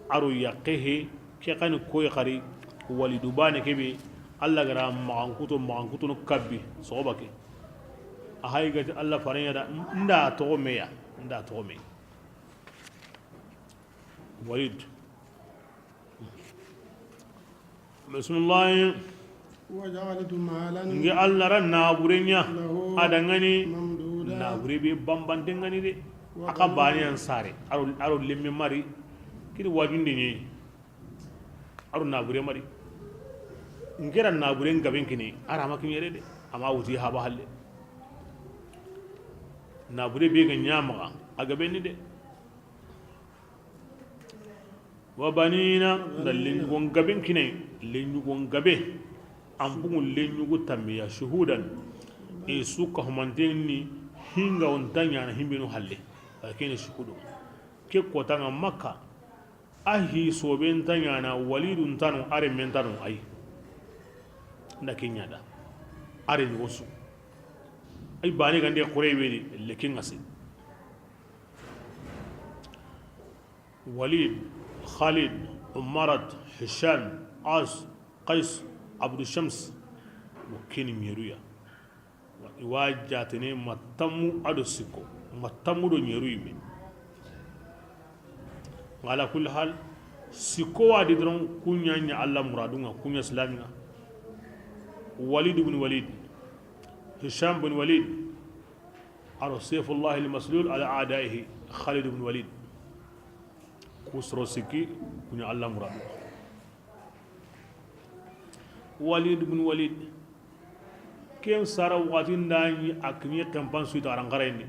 aro yakke he, ke kani koy xari, Walidu bane kebe, Allah gara maxankuto, maxankuto no kabbi, soxoba ke. A hay gati Allah faren ya da, nda toxo meya, nda toxo me. Walid. Bismillah. وجعلت مالا Ngi Allah ra nabure ɲa, له a dangani, ممدودا nabure be bambante ngani de. A ka bani an sare, aro, aro lemme mari, kiri wajunde ɲe. Aro nabure mari. Ngera nabure ngaben kini, ara ma kinyere de. Ama wuti haba halle. Nabure be ga ɲa maxa, a gaben ni de. Wa banina, da lenyugo ngaben kine, lenyugo ngabe. An bugu lenyugo tammiya, shuhudan. E su ka humanten ni hinga on ta ɲana himbenu halle. Ba kene shuhudu. Ke kotanga Makka. A hi sobe nta ɲana, Walidu ntano, are men tano, ay. Nda ke ɲa da. Are ni wosu. Ay bani gande Quraybe di, lekin ngasi. Walid, Khalid, Umarat, Hisham, As, Qais, Abdu Shams, mo keni ɲeruya. I wa jatene ma tammu ado sikko, ma tammu do ɲeru yimme. Ala kulli hal, sikko wa di doron, kuɲa ɲa Allah muradunga, kuɲa silaminga. Walid ibn Walid, Hisham bin Walid, aro Sayfullah al-Maslul ala a'daihi. Khalid ibn Walid. Ku soro sikki, ku ɲa Allah muradu. Walid ibn Walid. Ken sara waxati nda ɲi a kini xempan suyi ta aranxarayindi.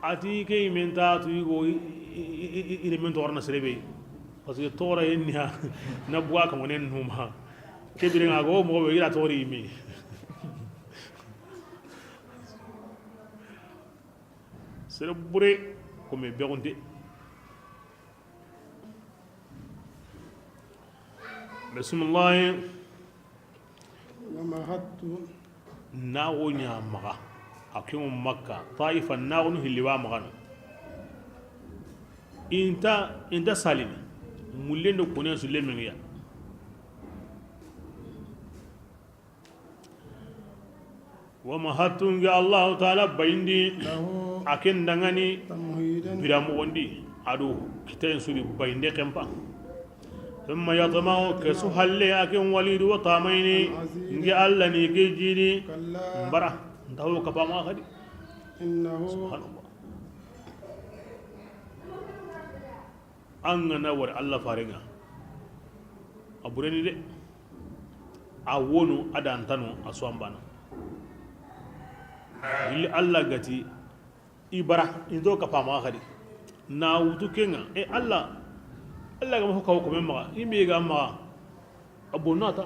A ti ke yimen ta tu yigo i, i, i, i, i remen toxorana sere be. Parce que toxora yen niya na buwa kamonen numa. Ke birenga go moxo be ira toxori yime. Sere bure ko me bexunte. Bisimilahi. ومهدت. Naxo ɲa maxa. A kemo Makka, Taifa naxonu hilli wa maxanu. Inta, inta salini. Mullen do konen su lemengiya. Wa mahattu nge Allahu Taala bayindi. له. A ken dangani. تمهيدا. Biramoxondi. A do kitayen suri bayinde kempa. ثم يطمع, ke su halle a ken Walidu wa tamayini. أن أزيد. Nge Allah ni ke jidi. كلا. Mbara. Ntawo kapama xadi. إنه. Subhanallah. An ga na wari Allah farenga, a bureni de. A wono, a dantano, a suwambana. Illi Allah gati i bara, into kapama xadi. Na wutu kenga, e Allah, Allah ga ma fo kawo kome maxa, i me ga maxa. A bonno a ta.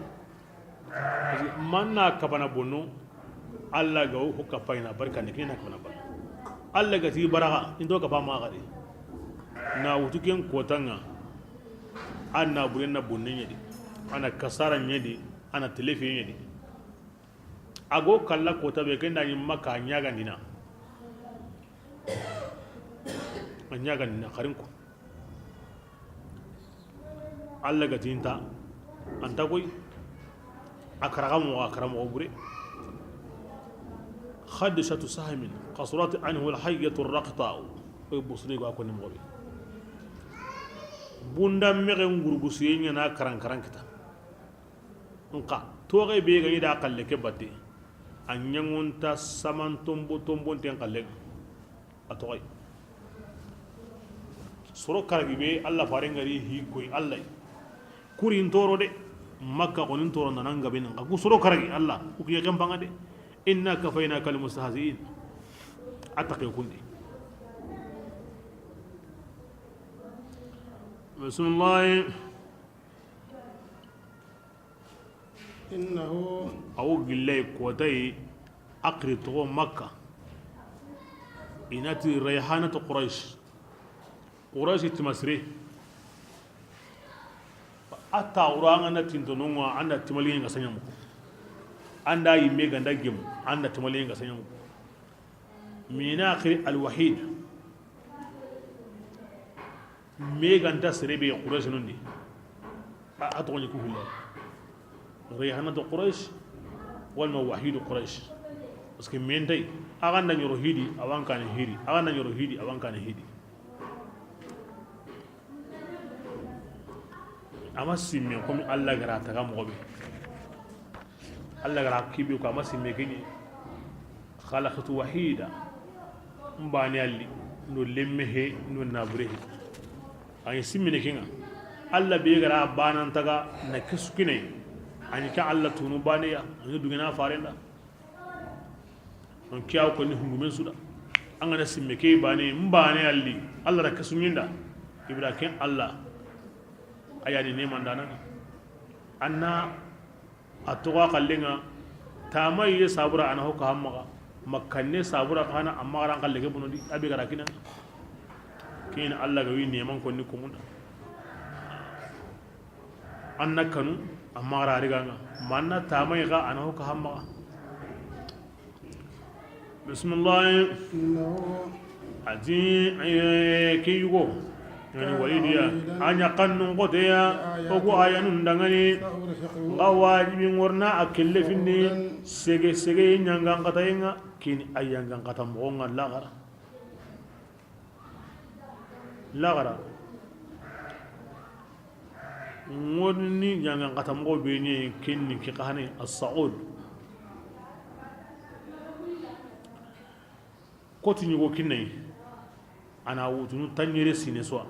Parce que manna kabana bonno, Allah ga wo ho kapayina barkandi kina kabana bonno. Allah ga ti baraga, into kapa ma gadi. Na wutu ken kotanga, an na buren na bonne ɲedi, an na kasara ɲedi, an na telefe ɲedi. A go kalla kota be ken da ɲi Makka ɲagandina. A ɲagandina xarin ko. Allah ga tinta anta koy. A karaga moxo, a kara moxo bure. خدشة سهم قصرت عنه الحية الرقطاء. Koy Busiri ga ko ni moxo be. Bunda mexen gurgusuye ɲana karan karan kita. Nxa toxe be ga ɲi da xalle ke batte, a ɲaŋunta saman tombo tombonten xalle. A toxoy. Soro karagi be Allah faren gari hi koy Allah. Kuri ntoro de. Makka xoni ntoro nana ngabe nan ku soro karagi Allah ku kiye kempanga de. إنا كفيناك المستهزئين. A taqe kundi. Bismillah. إنه. Awo gillay kotay. Aqri toxo Makka. I na ti Rayhanatu Quraysh. Quraysh timasire. A taxura an ga na tintononga, an da timaliyen ga saɲamu. An da yimme ganda gemu, an da timaliyen ga saɲamu. Mina xiri Al-Wahid. Me ganta sere be Quraysh nundi. A, a toxo ni ku hulla. Rayhanatu Quraysh, walma Wahidu Quraysh. Parce que me ntay, a ganda ɲoro hidi, a wa n kane hidi, a ganda ɲoro hidi, a wa n kane hidi. A ma simme, comme Allah gara taga moxo be. Allah gara kibe ko a ma simme kini. خلقت وحيدا. Mbane alli, no lemme he, no nabure he. A ɲi simmine kenga. Allah be gara banan taga na kesu kine. A ɲi ka Allah tunu bane ya, a ɲi dugina farenda. Donc kiyaw ko ni hungumen suda. An ga na simme ke bane, mbane alli, Allah ra kesu ɲinda. Ibra ken Allah. A yani ne mandana. Anna A toxo a xallenga, tamaye sabura a na ho ka hammaxa, makkanne sabura xa na a maxa ran xalle ke bonondi, a be gara kina. Ken Allah ga wi neman konni kumunda. An na kanu, a maxa ra riganga, manna tamaye xa a na ho ka hammaxa. Bisimilahi. إنه. A ti, eh, ke yugo. Yani Walidu ya. A ɲa kannun xoteya. O ku ayanun dangani. N ga wajibi ŋorna a kelle finni. Sege, sege ɲangan xatayenga. Kini a yangan xata moxonga laxara. Laxara. Ŋoni ɲangan xata moxo be ɲi kenni ke xane as-sa'ud. Koti ɲugo kinnayi. A na wutunu tanɲere sine suwa.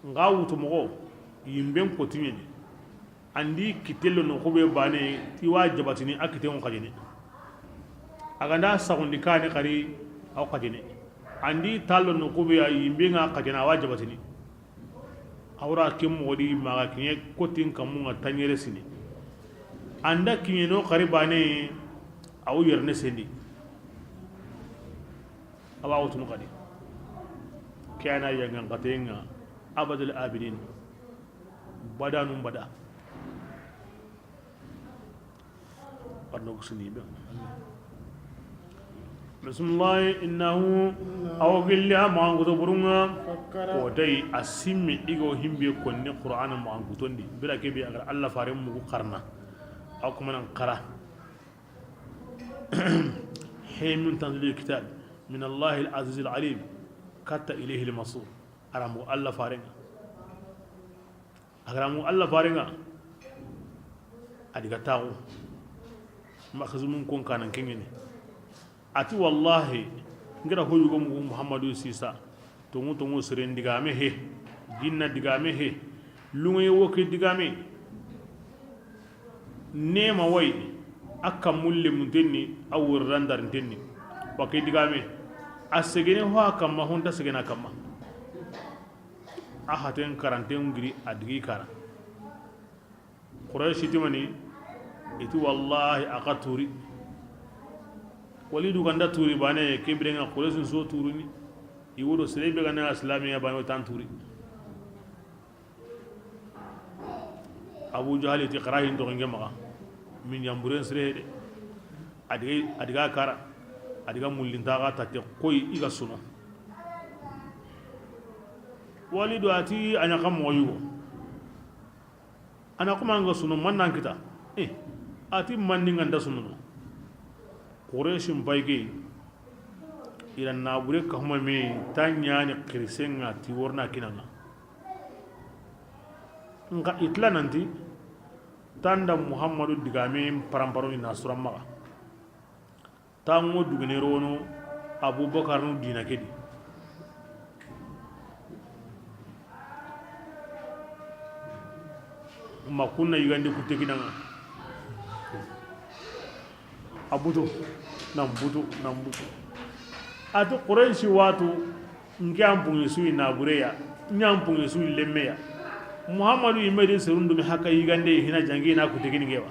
Nga wutu moxo, yimben kotiɲeni. Andi kitello no xube bane, ti wa jabatini a kiten xajene. A ganda saxundi kane xari, a wa xajene. Andi tallo no xube ya yimben ga xajene, a wa jabatini. Awra ke moxo di maxa kiɲe kotin kamunga tanɲere sine. Anda kiɲe no xari bane, a wu yerene sendi. Awa wutunu xadi. Ke a na yangan xatenga abadal abidin. Badanun bada. Arno kusuni be. Bismillah, innahu, aw gilli a maxan kuto burunga. Ko dai a simme i go himbe konni Qur'ana maxan kutondi. Bira ke be a ga ra Allah faren mugu xarana. Aw kuma nan xara. He min tanzilil kitab min Allahil azizil alim. Katta ilayhil masir. A ra mu Allah farenga. A ga ra mu Allah farenga. A di ga taxu. Maxzumun kon kanan kengeni. A ti wallahi, n ga ra ho yugo mugu Muhammadu sisa. Tongu tongu seren digame he. Jinna digame he. Lungaye wo ke digame. Nema way. A kammulle muntenni, a wurrandarintenni. Wa ke digame. A segene ho a kamma, ho nta segena kamma. A haten karanten giri a digi kara. Qurayshi timani, i ti wallahi a xa turi. Walidu ganda turi bane, ke birenga Qurayshi so turuni. I wodo sere be ganda islamiya bane, o tan turi. Abu Jahali ti xarahin to nge maxa. Min jamburen sere de. A di ga, a di ga kara. A di ga mullinta ga tatte koy i ga suno. Walidu a ti a ɲa xa moxo yugo. A na kuma nga suno, man nan kita? Eh, a ti man ni nga nda suno no. Qurayshi n pay ke, i ra nabure ka huma me, ta ɲani xirisenga ti worna kinanga. Nka i tila nanti, tanda Muhammadu digame paramparo ni na sura maxa. Tango dugene rono Abubakar nu dina ke di. Ma kunna yigande kutte kinanga. A butu, nan butu, nan butu. A ti Qurayshi watu, nke an pungi suyi nabureya, ɲan pungi suyi lemmeya. Muhammadu yimedi serundumi haka yigande hina jangi na kutte kini ngewa.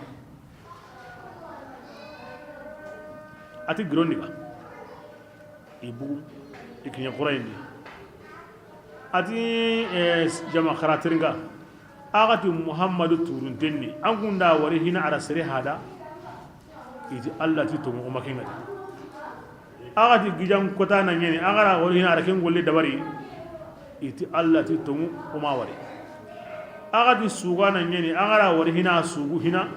A ti girondi ba. I bugu, i kiɲa xurayindi. A ti, eh, jama xaratiringa. A ga ti Muhammadu turuntenni. An kunda wari hina a ra sere hada. I ti Allah ti tongu o ma kenga di. A ga ti gijan kota na ɲeni, a ga ra wari hina a ra ken golle dabari. I ti Allah ti tongu o ma wari. A ga ti suga na ɲeni, a ga ra wari hina sugu hina.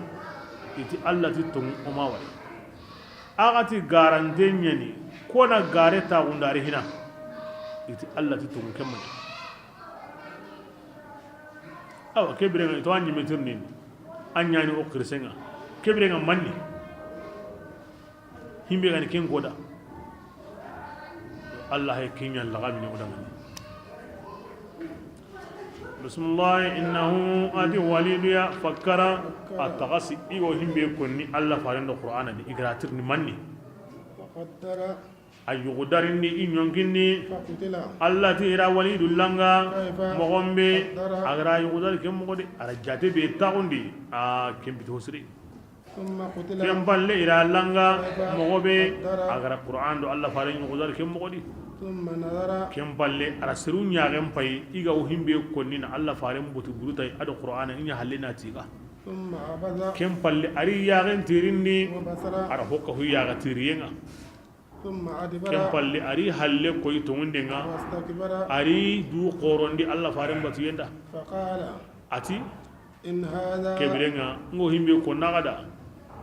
I ti Allah ti tongu o ma wari. A ga ti garante ɲeni, ko na gare taxundari hina. I ti Allah ti tongu kemmani. Awa, ke birenga, i to a ɲime tirindini. A ɲani o xirisenga. Ke birenga manni. Himbe gani ken koda. Allah he kenya laga mini o dangani. Bismillah, innahu a ti Walidu ya fakkara. A taxasi i go himbe konni Allah faren do Qur'ana di i ga ra tirindi manni. وقدر. A yugudarindi i ɲonkindi. فقتل. Allah ti i ra Walidu langa. كيف. Moxo be. قدر. A ga ra yugudari ke moxo di. A ra jate be taxundi. A ken bito siri. ثم قتل. Ken palle i ra langa. كيف. Moxo be. قدر. A ga ra Qur'an do Allah faren yugudari ke moxo di. ثم نظر. Ken palle a ra seru ɲaxen pay i ga wo himbe konni na Allah faren butu burutay a do Qur'ana i ɲa halle na tiga. ثم عبس. Ken palle a ri yaxen tirindi. وبسر. A ra hokka hu yaxa tiriyenga. ثم أدبر. Ken palle a ri halle koy tongundenga. واستكبر. A ri du xorondi Allah faren batuyenda. فقال. A ti. إن هذا. Ke birenga ngo himbe ko naxada.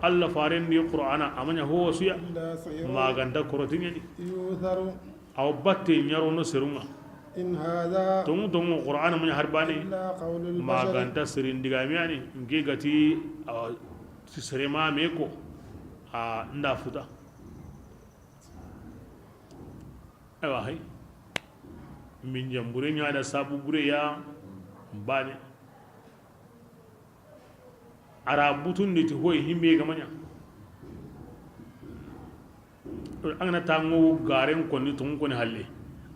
Allah faren di Qur'ana a ma ɲa ho suya. إلا سحر. Maganta korotiɲeni. يؤثر. Aw batte ɲarono serunga. إن هذا. Tongu tongu Qur'ana ma ɲa harbane. إلا قول البشر. Maganta sirindigamiyani. Nge gati, awa, ti serema me ko. A nda futa. Aywa, hay. Min jambure ɲa da sabu bure ya bane. A ra butundi ti hoy himbe ga ma ɲa. An ga na tango garen konni, tongu konni halle.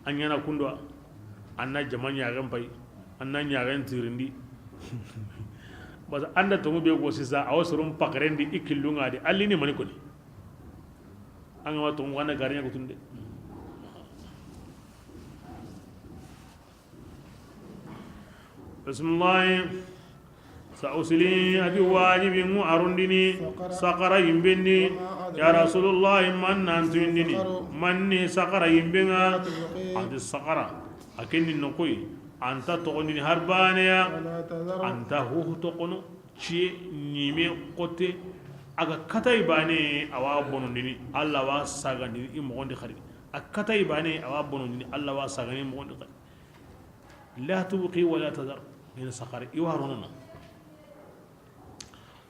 An ɲa na kundo, an na jama ɲaxen pay, an na ɲaxen tirindi. Basa an da tongu be go sisa, awa soron pakarendi i killunga di, alli ni mani koni. An ga ma tongu, an na garen ɲa kutunde. Bisimilahi. Sa usli, a ti wajibi ŋu arundini. Sakara yimbendi. Ya rasulullahi, man nan tuyindini? Man ni sakara yimbenga? A ti sakara, a kendi nokoy, anta togondini har baneya. Anta huhu tokono ciye ɲime kote. A ga katay bane, awa bonondini, Allah wa sagandini i mogondi xari. A katay bane, awa bonondini, Allah wa sagandini i mogondi xari. La tubqi wa la tadhar. Min sakari, i wa ronona.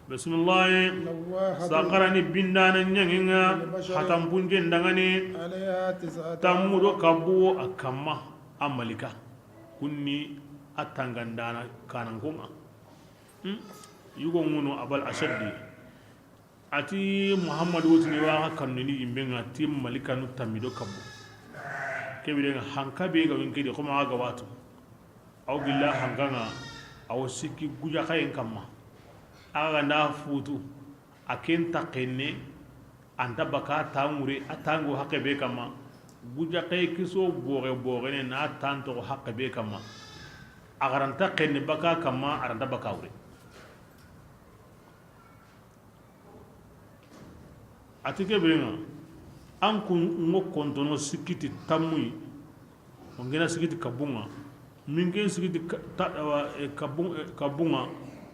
Bisimilahi. Sakara ni bindana ɲaŋinga, hatanpunjen dangani. Tammu do kabu a kamma, a malika. Kunni a tangandana kanankonga. Hmm? Yugo ŋunu Abal Asadi. A ti Muhammadu, wotini wa xa kannuni yimbe ŋa ti malikanu tammi do kabu. Kebire ŋa hanka be ga winke di xoma ga watu. Aw gilla hanka ŋa, aw sikki guja xayen kamma. A ga nda futu, a ken ta xenne, anta baka tangure, a tangu haqqe be kamma. Guja xay kiso boxe boxene na tanto haqqe be kamma. A garanta xenne baka kamma, aranta baka wure. A ti ke biren ŋa, an kun ŋo kontono sikiti tammuyi, o ngena sikiti kabunga, min ken sikiti ka-, ta-, awa, e, kabun-, e, kabunga,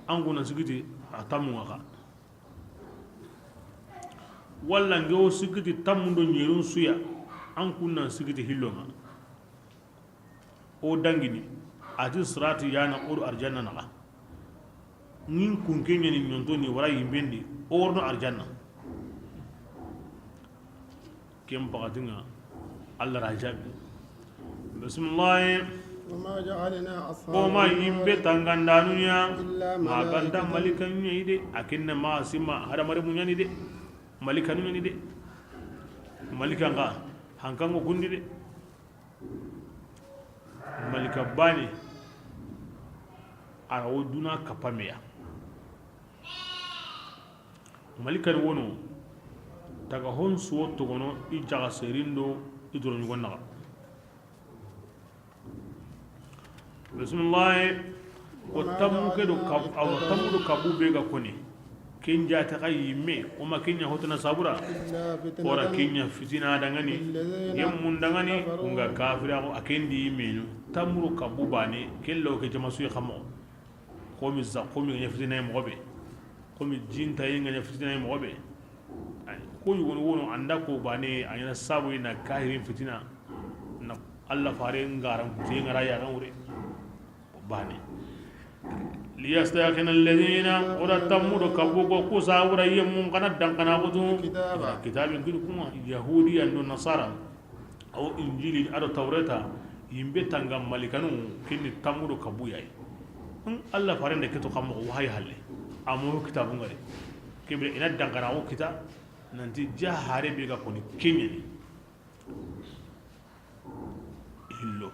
an kuna sikiti a tammunga ka. Walla nge o sikiti tammundo ɲerun suya, an kunna sikiti hillonga. O dangini, a ti sirati yana o do arjanna naxa. Nin kunke ɲani ɲonto ni wara yimbendi, o worno arjanna. Ken pakatinga, Allah ra jabi. Bisimilahi. وما جعلنا أصحاب O ma yimbe tangandanu ya, إلا ma ganta ملائكة malikanu ɲa ide, a kinna ma sima hadamare muɲani de, malikanu ɲani de. Malikan ka, hankango kundi de. Malika bane, a ra wo duna kappa meya. Malika ni wono, taga hon suwo togono, i jaga serindo, i doro ɲugon naxa. Bisimilahi. Ko tammu ke do kab-, awa tammu do kabu be ga koni. Ken jate xa yimme, o ma ken ɲa hotana sabura. Ora ken ɲa fitina dangani, yemmun dangani, kunga kafira ko a ken di yimmenu. Tammu do kabu bane, kello ke jama suyi xamo. Komi za, komi ŋa ɲa fitina yi moxo be. Komi jinta yi ŋa ɲa fitina yi moxo be. Ay, ko yugo ni wono anda ko bane, a ɲana sabu na kahirin fitina. Na Allah fare ngaran kutiye ngara ya ngure. Bane. Liyastayqina alladhina, o da tammu do kabu go ku sabura yemmun kana dankana gutu. Kitabin kini kuma, Yahudi ando Nasara. Aw Injili ado Tawreta, yimbe tanga malikanu, kinni tammu do kabu yayi. Hmm, Allah farende keto kammo wahayi halle. Amo kitabu ngari. Kebe ina dankana o kita, nanti jahare be ga koni kenyani. Hillo.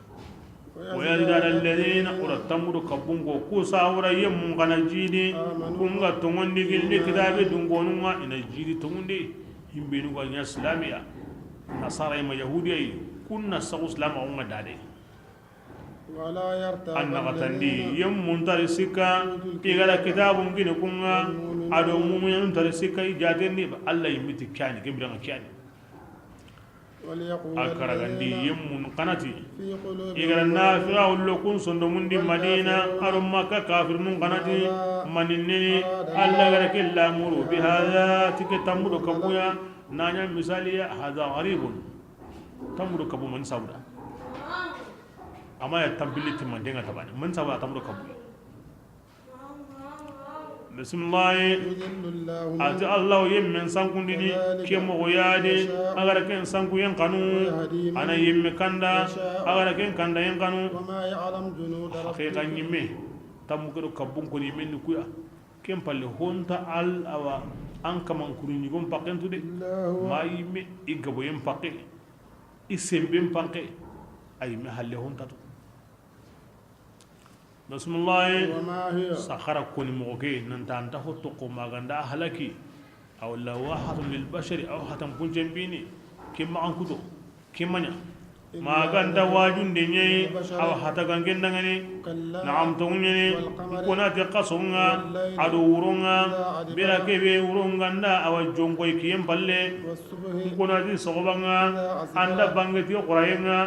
ويزداد الذين, o da tammu do kabungo, ku sawura yemmun kana jidi, kunga tongondi gilli kitabe dungonunga, ina jidi tongundi, himbenu ga ɲa islamiya, nasara ima yahudiya yi, kunna sagu islama unga dade. ولا يرتاب An naxatandi, الذين yemmun tari sikka, i ga da kitabun kini kunga, ado muminun tari sikka, i jatendi, ba Allah yimmiti kyani, kebiranga kyani. A karagandi yemmun kanati. I gara nafira ullo kun sondomundi Madina, aro Makka kafirnun kanati. Maninni Allah gara ke lamuru bi hada, tike tammudo kabuya. Nanya misaliya, hada gharibun. Tammudo kabu man sauda. Ama ya tambili timandenga tabani. Man sauda tammudo kabuya. Bisimilahi. A ti Allahu yinmen sankundini ke moxo ya di, a ga da ken sankuyen xanu, a na yinme kanda, a ga da ken kandayen xanu. Haqiqa yinme, tanmu ke do kabbun koni yinmen ni ku ya. Ken palle honta al awa an kaman kuru ɲigon pakken tu de. Ma yinme i gaboyen pakke, i senben pakke, a yinme halle honta tu. Bisimilahi. Saxara koni moxo ke, nanta anta ho toxo ma ga nda halaki. Aw lawahatun lil bashari, aw hatan puncen bini. Ke maxan kuto, ke maɲa. Ma ga nta wajunde ɲa yi, awa hata gangen dangani. Naam, tongu ɲa ni. N kona ti xason ŋa, a do wuron ŋa, bira ke be wuron ga nda awa jonkoy kiyen palle. N kona ti soxoban ŋa, an da bange ti xurayen ŋa,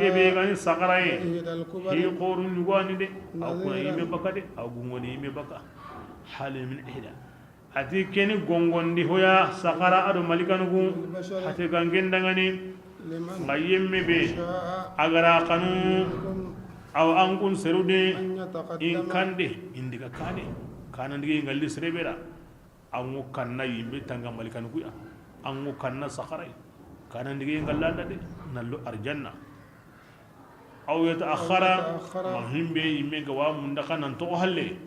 ke be ga ni saxara ye. Hi xoru ɲugani de, a kuna yinme baka de, a gungoni yinme baka. Hal min ihda. A ti ke ni gongondi hoya saxara a do malikanu ku, hate gangen dangani. N ga yinme be a ga ra xanu, aw an kun seru de, in kande, in diga kane, kanandigi ngalli sere be da. An ŋo kanna yinme tanga malikanu ku ya. An ŋo kanna saxara yi. Kanandigi ngalla nda de, na lo arjanna. Aw yataakhara, ma himbe yinme ga wa munda xa nan toxo halle.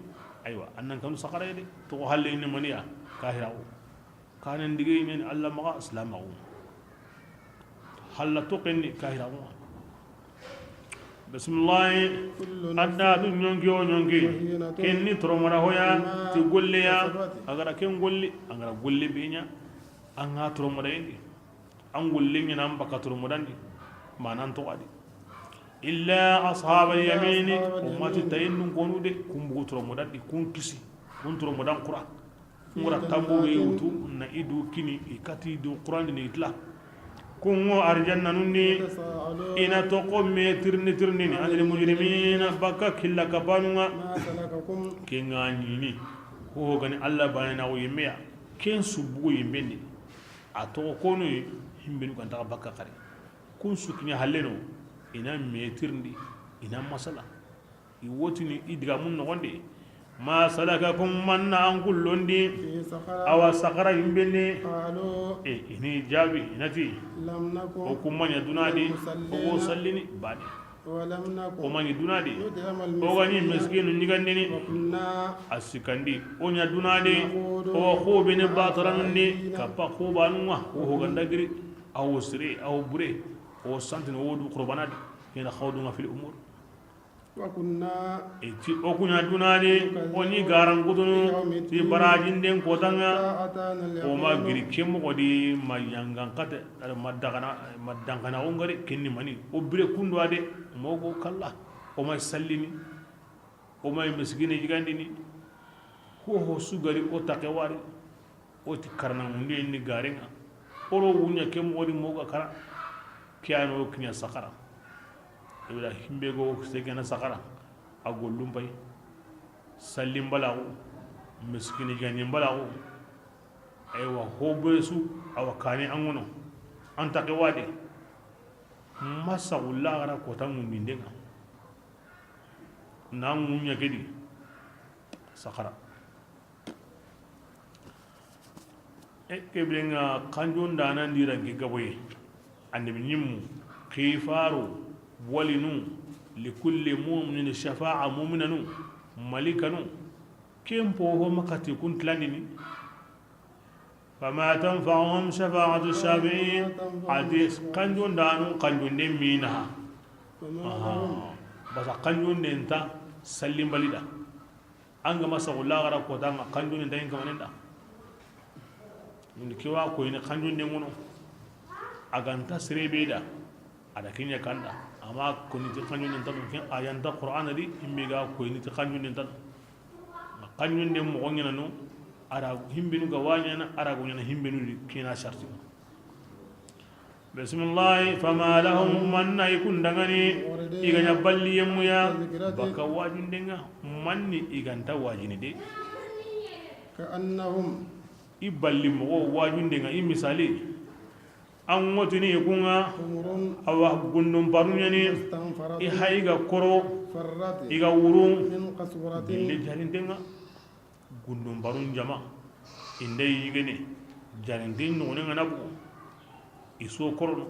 Aywa, an nan kanu saxara yi de. Toxo halle ni maniya, kahiraxu. Kanandigi ɲa ni Alla maxa, silamaxu. Halla toxen ni kahiraxu. Bisimilahi. Adda du ɲonki o ɲonki. Ken ni toromoda hoya ti golle ya. A ga da ken golli, a ga da golle be ɲa. An ga toromoda yindi. An golle ɲa na an baka toromodandi. Ma nan toxo a di. Illa ashabal yamini, ummati tayindun konu de, kun bugu toromodandi, kun kisi, kun toromodan kura. Ngora tambo be wutu na i du kini, i kati du Qur'an ni itla. Kungo arjanna nundi, i na toxo me tirni tirni ni, anil mujrimina, baka killa kapanunga. Ke nga ɲini, ho gani Alla bane na o yimmeya, ken subugo yimbendi. A toxo konu himbenu ganta baka kare. Kun su kiɲa halleno, i na me tirndi, i na masala. I wotini i digamun noxondi. Ma salakakum, manna an kullondi? Awa saxara yimbeni. E, i ni jaabi, i na ti, o ku ma ɲa duna di, o wo sallini bane. O ma ɲi duna di, o ga ɲi miskinu ɲigandini. A sikandi, o ɲa duna di, o wa xobene bataranundi, kappa xobanunga, o hoganda giri, a wo sire, a wo bure, o wo santini, o wo du xurbanadi, hina xawdunga fil umur. E ti o ku ɲa duna di, o ni garankutunu ti barajinden kotanga, o ma giri ke moxo di, ma yangan kate, ma dagana, ma dangana o ngari kinni mani, o bire kundu ade, mogo kalla, o ma sallini, o ma miskine yigandini, ho ho sugari o taxe wari. O ti karana mundu ni garenga. O ro wuɲa ke moxo di moga kara. Ke ya no kiɲa saxara. Ibra himbe go segena saxara. A gollum pay. Sallim balaxu. Miskini ganin balaxu. Aywa, ho bure su, awa kane an gono. An taxe wade. Masa wulla gara kota mundinden ŋa. Na ŋuɲa ke di. Saxara. E, ke birenga kanjon dana ndiranke gaboye. Annabi ɲimmu, xifaro, walinu, likulli muminin shafa'a, muminanu, malikanu. Ken po ho makati kun tilandini. Fama tanfa'uhum shafa'atu shafi'in. Adi kanjon danu, kanjon de minaha. Aha. Basa kanjon de nta sallimbalida. An ga ma saxu laxara kota ŋa, kanjuni nta yin kamanen da. Mundi ke wa koyini kanjuni ŋono. A ga nta sere be da, a da kiɲa kanda. Ama koni ti kanjuni nta dun, ken a ya nta Qur'ana di, himbe ga koyini ti kanjuni nta dun. Kanjuni moxo ɲana no, a da himbenu ga wa ɲana, a da go ɲana himbenu di kina sharti. Bisimilahi, fama lahum, manna i kun dangani, i ga ɲa balli yemmuya, baka wajundenga, manni i ga nta wajini de. Ka'annahum. I balli moxo wajundenga, i misali, an ŋotini i kunga, awa gundum paruɲani, i hayi ga koro, i ga wuru, gille jarindenga. Gundun barun jama, i nda yigene, jarinten ɲogonen ŋa na bugu, i so korono,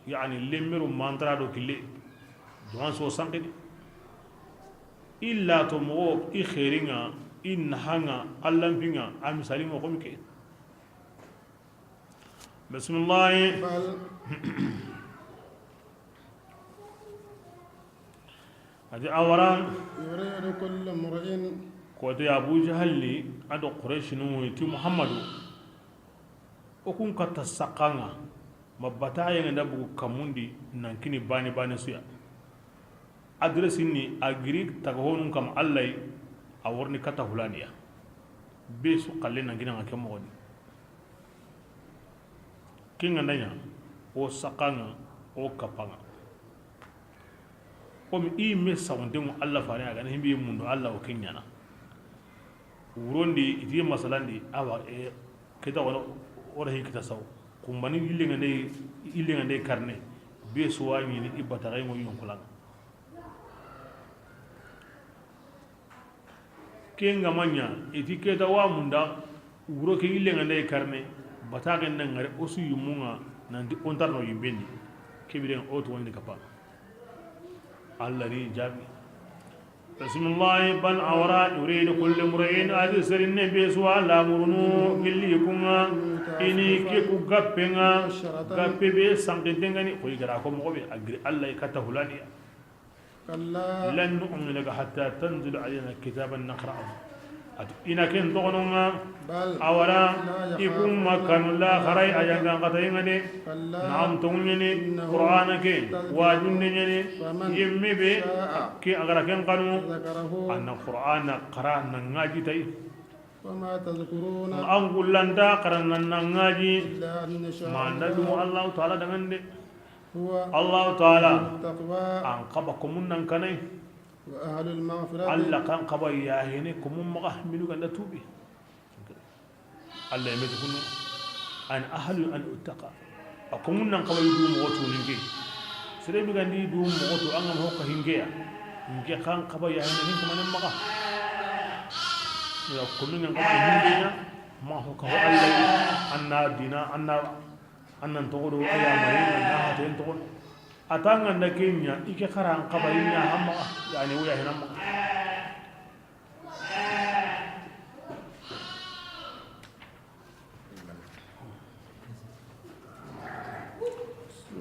yani lemmeru mantara do kille, jama so sankini. Illa to moxo, i xeerinŋa, i nahanŋa, allanpinŋa, a misali moxo mi ke. Bisimilahi. بل A ti a wara. يريد كل امرئ Kote Abu Jahalli a do Qurayshinu ti Muhammadu. O kun katta sakanŋa, ma bata yenge nda bugu kamundi nan kini bani bani suya. Adresse ni a giri taga honun kam Allah yi, a worni kata hulaniya. Be su kalle nan gina ke moxoni. Kinga ndanya, o sakanŋa, o kapanga. Komi i me sawunte mu Allah fare a gana himbi mundu Allah o kinyana. Wurondi iti masalandi awa e keta wala ora hi kita saw. Kumbani illenga ndey, illenga ndey karne. Be suwa ni i bataray mo yonkulanga. Ke nga ma ɲa, iti keta wa munda, wuro ke yille nga nday karne, bataxen na ngare o su yimunga, nanti o ntarno yimbendi. Ke biren o to wandi kapa. Allah ri jabi. Bismillah, bal awra yuridu kullu imri'in, adi serinne be suwa lamurunu gilli kunga, ini ke ku gappenga, gappe be sanqintengani, koy gara ko moxo be, agri Allah i kata hulaniya. كلا. لن نؤمن لك حتى تنزل علينا كتابا نقرأه. Ati ina ken toxononga, بل. Awara, لا يخافون. I kun ma kanu laxaray a yangan xatayenga de. كلا. Naam, tonguñeni, إنه Qur'ana ke, تذكرة. Wajunde ñeni, فمن yimme be, شاء ke agara ken kanu, ذكره. Anna Qur'ana xara na ngaji tay. وما تذكرون. An gullanta xara nan na ngaji, إلا أن يشاء الله. Ma nda dumu Allahu Ta'ala dangande. هو Allahu Ta'ala, التقوى. An xaba komun nan kanay. وأهل المغفرة. Allah kan xaba yahene komun maxa minu ganda tubi. Allah yeme tukunu. An ahlu an uttaqa. A komun nan xaba yudu moxo tuninke. Sere bi gandi du moxo tu an ga ma hokka hinkeya. Hinke kan xaba yahene hin kamanen maxa. Ya komun nan xaba hinkeya. Ma hokka ho Allah. Anna dina, anna An nan toxo do a yamari, an na haten toxo. A ta nga nda ke ña, i ke xara an xabari ña hamma, yani, wuya hina ma.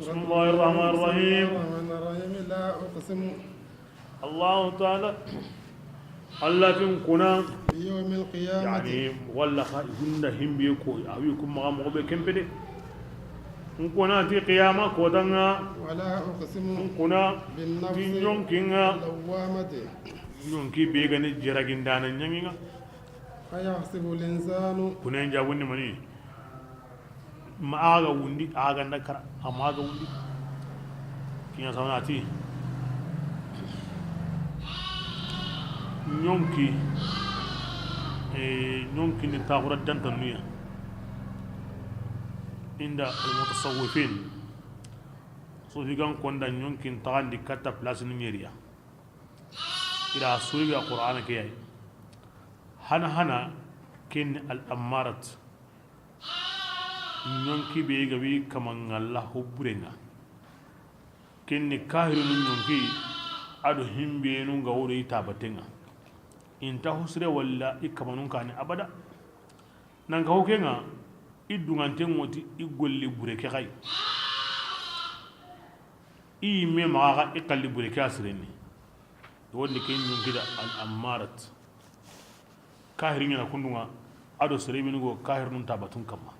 بسم الله الرحمن الرحيم. الرحمن الرحيم. لا أقسم. Allahu Ta'ala, Allah tin kuna, بيوم القيامة. Yani, walla xa, i gunda himbe ko, a wi kun maxa moxo be kempe de. N kuna ti qiyama kotanga. ولا أقسم N kuna بالنفس. Ti ñonkinga. اللوامة. Ñonki be gani jeragindana ñanginga. أيحسب الإنسان. Kunen jabundi mani. Ma a ga wundi, a ga nda kara, a ma ga wundi. Kiña sawana ti. Ñonki, eh, ñonki ni taxura dantanuya. Inda al-mutasawwifin. Sufi gan konda ñonkin taxandi katta place ni ñeriya. Ira suriga Qur'ana ke yayi. Hana hana ken al-ammarat. Ñonki be ga wi kamangalla hobburenga. Kenni kahirinu ñonki, ado himbenu ga wori tabatenga. Inta hosre walla i kamanun kani abada. Nan ka hokenga, i dungante ngoti i golli bure ke xay. I yimme maxa i xalli bure ke a sirenni. Wonni ke ñonkida al ammarat. Kahiri ñana kundunga, ado sere mini go kahiri nun tabatun kamma.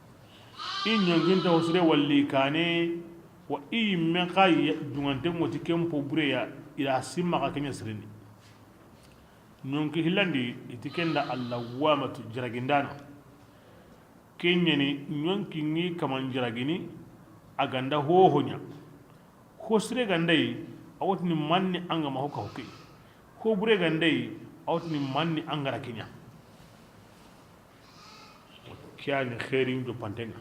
I ñonginta hosire walli kane, wa i yimme xa dungante ngoti ken po bureya, ila simma xa kenya sirenni. Ñonki hillandi, iti kenda allawamatu jiragindana. Kenyani ñonki ngi kaman jiragini, a ganda hohoña. Hosire gandayi, a wotini manni anga ma hoka hoke. Hobure gandayi, a wotini manni angara kenya. Kiyani khairin do pantenga.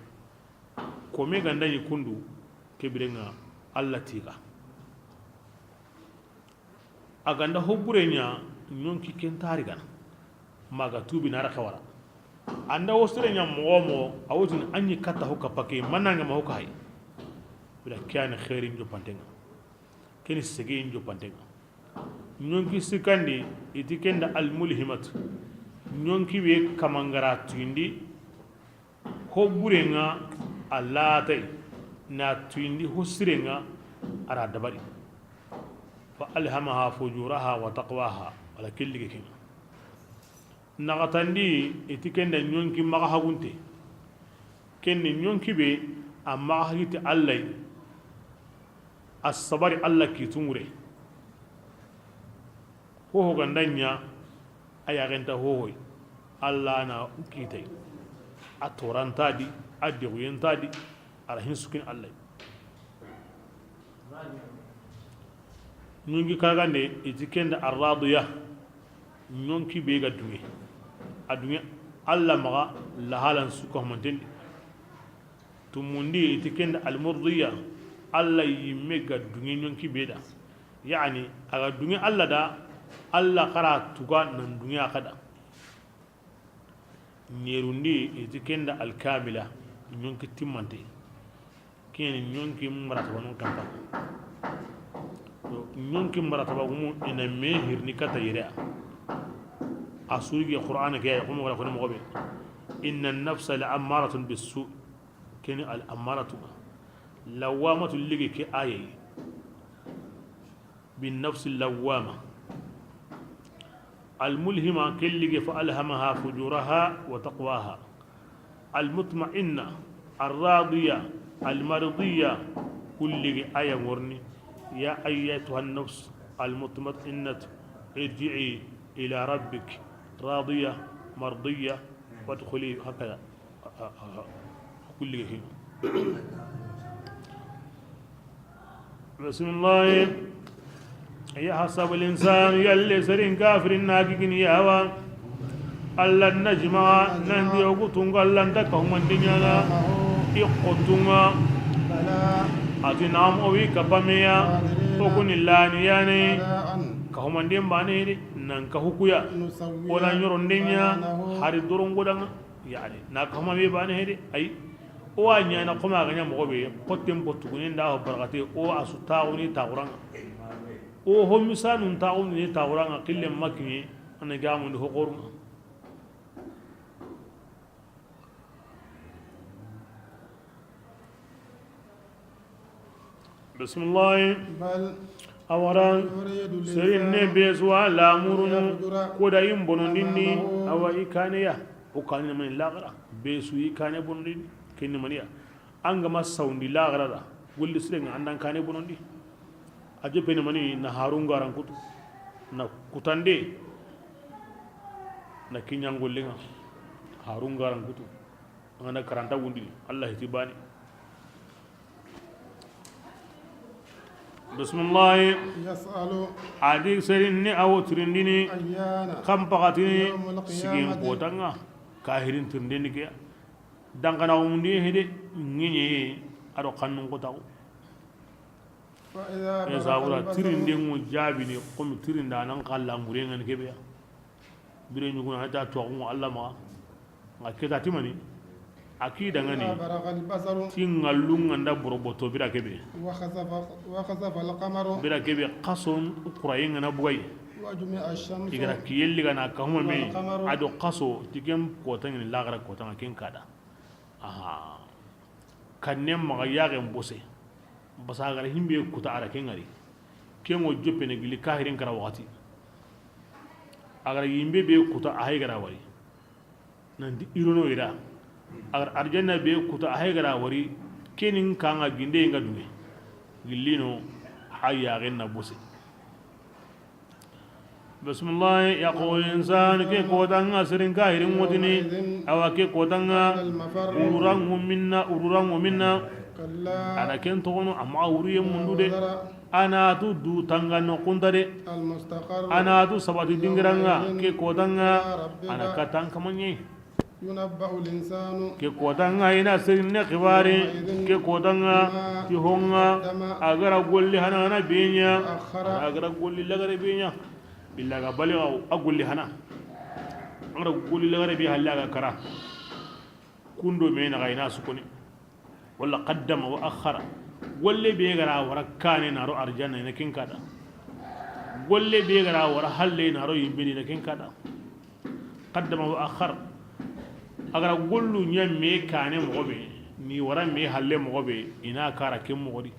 Kome gandayi kundu, kebirenga Allah tiga. A ganda hobure ña, ñonki kentari gana. Maga tubi na ra xawara. An da wo sire ɲa moxo wo moxo, a wotini an ɲi katta ho kappa ke, mananga ma ho ka hay. Bila ke yani xeerin joppantenga. Keni segeyin joppantenga. Ɲonki sikkandi, i ti kenda almulhimatu. Ɲonki be kamangara tuyindi, ho burenga a latay, na tuyindi ho sirenga a ra dabari. Fa alhamaha fujuraha wa taqwaha, wala kellige kenga. Naxatandi, i ti kenda ɲonki maxa hagunte. Kenni ɲonki be a maxa hagiti Alla yi, a sabari Alla kitungure. Hoho ganda ɲa, a yaxenta hohoy, Alla na kitay. A toranta di, a dexuyenta di, a ra hin sukini Alla yi. Ɲonki kagande, i ti kenda arradiya. Ɲonki be ga dunge, a dunge Alla maxa, lahalan suka humantendi. Tumundi, i ti kenda almurdiya. Alla yimme ga dunge ɲonki be da, yani a ga dunge Alla da, Alla xara tuga nan dunge a xa da. Ɲerundi, i ti kenda alkamila, ɲonki timmante. Keni ɲonki maratabanun kampa. Ɲonki maratabagumu i na me hirni kata yere a. A surge Qur'ana ke ya, xo moxo wala xo moxo be. Inna nafsa la ammaratun bissu. Keni al ammaratu. Lawamatu ligi ke ayayi. Binnafsi lawwama. Almulhima, ke ligi fa alhamaha fujuraha wa taqwaha. Almutma'inna, arradiya, almardiya, ku ligi aya ŋorni. Ya ayyatuha nafs almutma'innat, irji'i ila rabbik radiya mardiya, wadkhuli, hakada. Ku ligi ke. Bisimilahi. Yahsabu linsanu, yalle serin kafirin na gigini yawa. Allan najma'a, nan di ogu tunga Alla nta kahumandi ɲana. I xotunga. Ati nam, o wi kapameya. O kuni lani yani. Kahumandi mbane de, nan kahukuya. Ona ɲoronde ɲa, hari dorongodanga. Yani, na kama be bane hede, ay. O wa ɲana koma ga ɲa moxo be, xotten bo tugune nda ho barxate, o a su taxuni taxuranga. O ho misanun taxuni taxuranga, xille makine, ana gamundi ho xoruma. Bisimilahi. Bal. Awara. Yuridu serin ne be su wa lamurunu. Liyafjura. Koda yin bonondinni. Awa i kaneya. O kane mani laxara. Be su i kane bonondinni. Kenni maniya. An ga ma sawundi laxara da. Golli sirenga an da an kane bonondi. A joppene mani na harun garan kutu. Na kutande. Na kiɲangollinga. Harun garan kutu. An ga na karanta wundini, Alla hiti bani. Bisimilahi. Yas'alu. A di serin ni a wo tirindini. Ayyana. Kan paxatini. Yawmul qiyamati. Sigin kotanga. Kahirin tirindini ke. Dankana wumundi hede. Ŋiɲe. A do kannun kotaxu. Fa idha. E sabura tirinde ŋo jabini, komi tirinda nan kalla murengani kebeya. Bire ɲuguna hata tuwaxu ŋo Alla maxa. Nga keta timani. A ki dangani. Baraka al-basaru. Ti ngallu nganda boroboto bira kebe. Wa khasafa, wa khasafa al-qamaru. Bira kebe xason kuraye ngana bugay. Wa jumi'a ash-shamsu. Igara kiyelli gana kahuma me. Wal qamaru. A do xaso, ti ken kotangini laxara kotanga ken kada. Aha. Kanne maxa yaxen bose. Basa a gara himbe kuta a ra ke ŋari. Ke ŋo joppene gili kahirin kara waxati. A gara yimbe be kuta a hay gara wari. Nanti irono ira. A gara arjanna be kuta a hay gara wari. Kenin kanga ginde nga dume. Gillino a yaxen na bose. Bisimilahi, yaqulu insan, ke kotanga serin kahirin ŋotini, awa ke kotanga, ururangu minna, ururangu minna. Ana ken togono, amma uruye mundu de. Ana tu du tanga nokunta de. Ana tu sabati dingiranga, ke kotanga, ana katan kamanye. Yunabba'u linsanu. Ke kotanga ina serin ne xibari. Yawma'idhin. Ke kotanga. Bima. Ti honga. Qaddama. A gara golli hana hana benya. Wa akhkhara. A gara golli lagare benya. Illa ga bali a golli hana. An ga ra golli lagare be halle a ga kara. Kundo me na ga i na su koni. Walla qaddama wa akhara. Golle be ga ra wara kaane na ro arjanna, i na ken kada. Golle be ga ra wara halle na ro yimbe, i na ken kada. Qaddama wa akhara. A ga ra gollu ɲa me kaane moxo be, ni wara me halle moxo be, i na kara ken moxo di.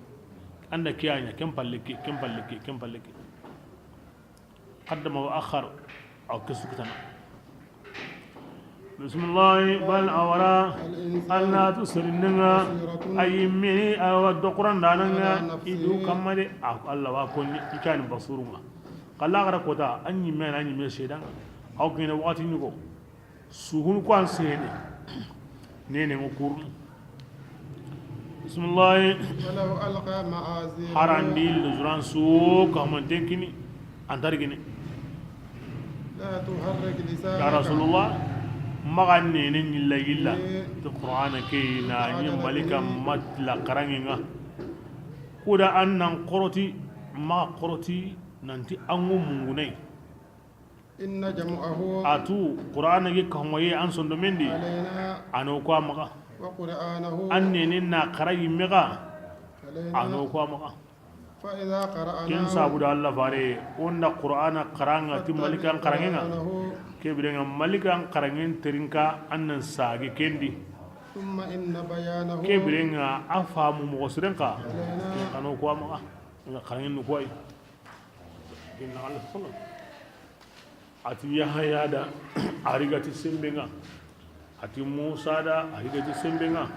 An da ke ya ɲa, ken palle ke, ken palle ke, ken palle ke. Qaddama wa akhar, aw ke su kitana. Bismillahi, bal a wara, Allah tu serindenga, a yimme ni a wa dokurandananga, i du kamma de, a, Allah wa konni, i kani basurunga. Kalla gara kota, an yimme na yimme sedan, aw kene wakati ni ko. Suhun ko an sehene. Nene ngo kurnu. Bismillah. ولو ألقى معاذيره. Harandi luzuran su ka man tenkini. Antargini. لا تحرك لسانك. Ya Rasulullah, maxa nene ɲilla yilla. Ti Qur'ana ke na ɲi malika matla karangenga. Kuda an nan koroti, maxa koroti nanti angu mungunai. إن جمعه. A tu Qur'ana gi kahomaye an sondomendi. علينا. Ano ko a maxa. وقرآنه. An nene na xara yimme ga. علينا. Ano ko a maxa. فإذا قرأناه. Ken sabu da Allah fare, wonda Qur'ana xaranga ti malikan xarangenga. فاتبع قرآنه. Ke birenga malikan xarangen terinka an nan sage kendi. ثم إن بيانه. Ke birenga a famu moxo sirenka. علينا. Ano ko a maxa. Nga xarangen nu koy. Inna Allah subhanahu. Ati Yahaya da a ri ga ti sembenga. Ati Musa da a ri ga ti sembenga.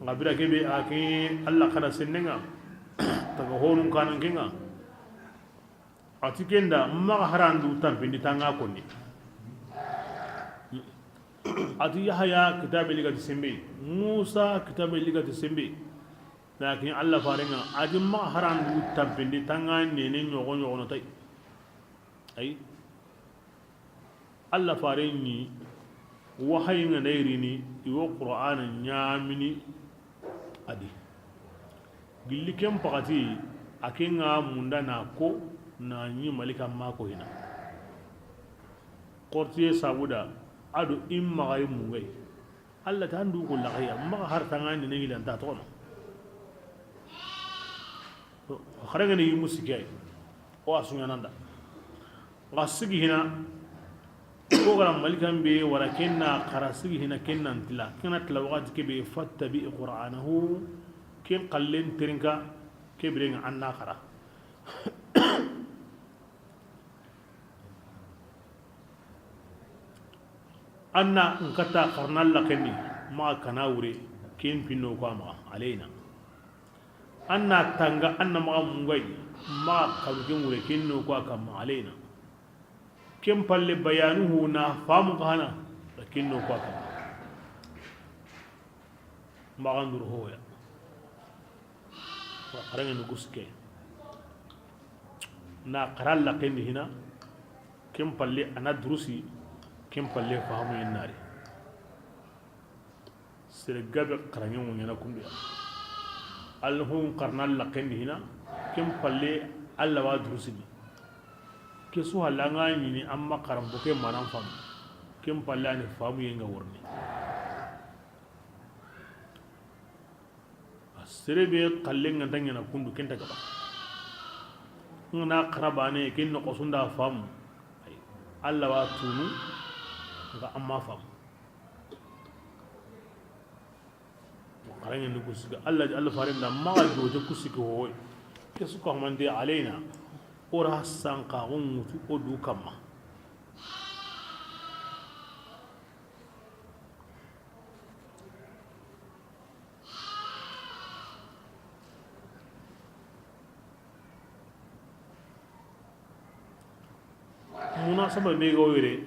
Nga bira kebe a ke Allah kana sennenga. Taga honun kanan kenga. Ati kenda maxa harandu tampindi tanga konni. Ati Yahaya kitabe li ga ti sembe. Musa kitabe li ga ti sembe. Lakin Allah farenga, a di maxa harandu tampindi tanga nene ɲogo ɲogo no tay. Ay. Allah faren ni wahayi nga na i rini, i wo Qur'ana ɲamini a di. Gilli ken pakati, a ke nga munda na ko, na ɲi malika ma ko hina. Kortiye sabuda, a do i maxa yi mungay. Allah ta ndu ko laxaya, maxa har tanga ni ne yilanta toxono. Xarengene yimu sikay. O a suɲananda. Nga sigi hina, ko gara malikan be wara kenna xara sigi hina kennan tila. Kenna tila wakati kebe fattabi Qur'anahu, ken xallen terinka, ke birenga anna xara. Anna nkata xarna laxeni, maxa kana wure, ken pinno ko a maxa, alayna. Anna tanga, anna maxa mungay, maxa kanu ken wure, ken no ko a kamma, alayna. Ken palle bayanuhu na famu xana, ken no ko a kamma. Maxa ndur hoya. Wa xarangeni guske. Na xara laxendi hina, ken palle a na durusi, ken palle fahamu yen nari. Sere gabe xarange ŋo ɲana kunduya. Alhun xarna laxendi hina, ken palle Alla wa durusini. Ke su halla ŋa ɲini amma xaranbo ke manan famu. Ken palle ani famu yenga worni. Sere be xalle ŋa nta ɲana kundu, ken ta gaba. Ŋa na xara bane, ken noxo su nda famu. Ay, Alla wa tunu, ŋa amma famu. Xarange ni kusiki, Alla, Alla faren da maxa jojo kusiki hoy. Ke su ka mande alayna, o ra sanka o ŋutu o du kamma. Munasaba be ga wo yere,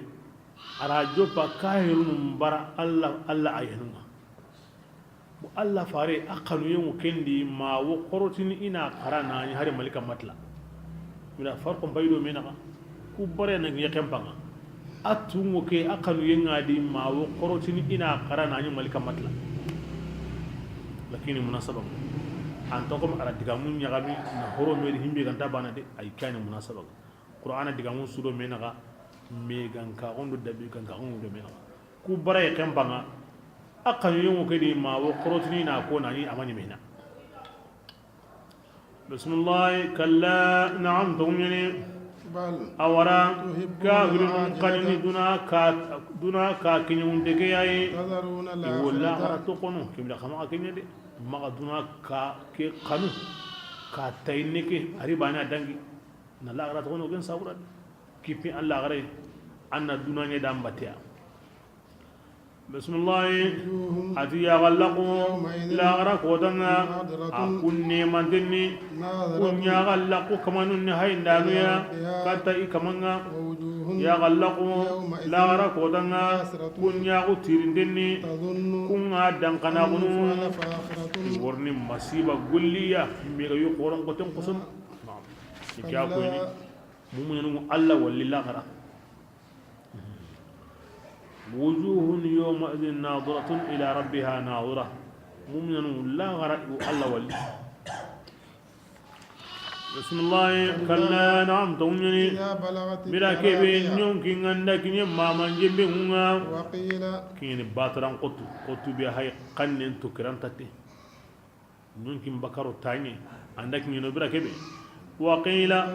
a ra joppa kahirunu bara Alla, Alla ayenu ŋa. Bo Alla fare a xanuyen ŋo kendi ma wo xorotini i na xara na ɲi hari malika matla. Mina farqo mbaydo me naxa. Ku bare na ɲi xempa ŋa. A tunŋo ke a xanuyen ŋa di ma wo xorotini i na xara na ɲi malika matla. Lakini munasaba. An to kom a ra digamu ɲagami na horo me di himbe ganta bana de, ay kani munasaba. Qur'ana digamu su do me naxa, Me gan ka gondo dabi gan ka gondo me na. Ku bara ye kemba nga. A kanu yongo ke di ma wo korotini na ko nani amani me na. Bismillah, kalla, na'am, to ɲene. بل Awara, تحبون kafirin العاجلة kanini duna ka, duna ka kiɲunde ke yayi. تذرون I wo الآخرة laxara to kono, kemira kama ka kiɲe de. Maxa duna ka ke kanu, ka tayinne ke, ari bana dangi. Na laxara to kono ken sabura de. Kipi an laxara, an na duna ɲe dan bateya. Bismillahi. وجوه Ati yaxallaxu يومئذ laxara kotanga, ناضرة a kun nemantenni. ناظرة Kun yaxallaxu kamanunni hayindanuya, إلى ربها katta i kamanga. ووجوه Yaxallaxu يومئذ laxara kotanga, باسرة kun yaxu tirintenni. تظن Kun ga أن dankanaxunu. يفعل فاقرة I worni masiba golliya, mega yu xoron koten koson. Naam. I kya koyni. كلا Muminanu Allah walli laxara. وجوه يومئذ ناضرة إلى ربها ناظرة. Muminanu laxara i wo Allah walli. Bismillah, كلا kalla, naam, to ɲene. إذا بلغت Bira kebe التراقي ɲonki nganda kiɲe maman jembe ngunga. وقيل Kiɲe bataran kotu, kotu be hay kannen to kirantate. Ɲonkin bakaro taɲe, anda kiɲe no bira kebe. Wa qila,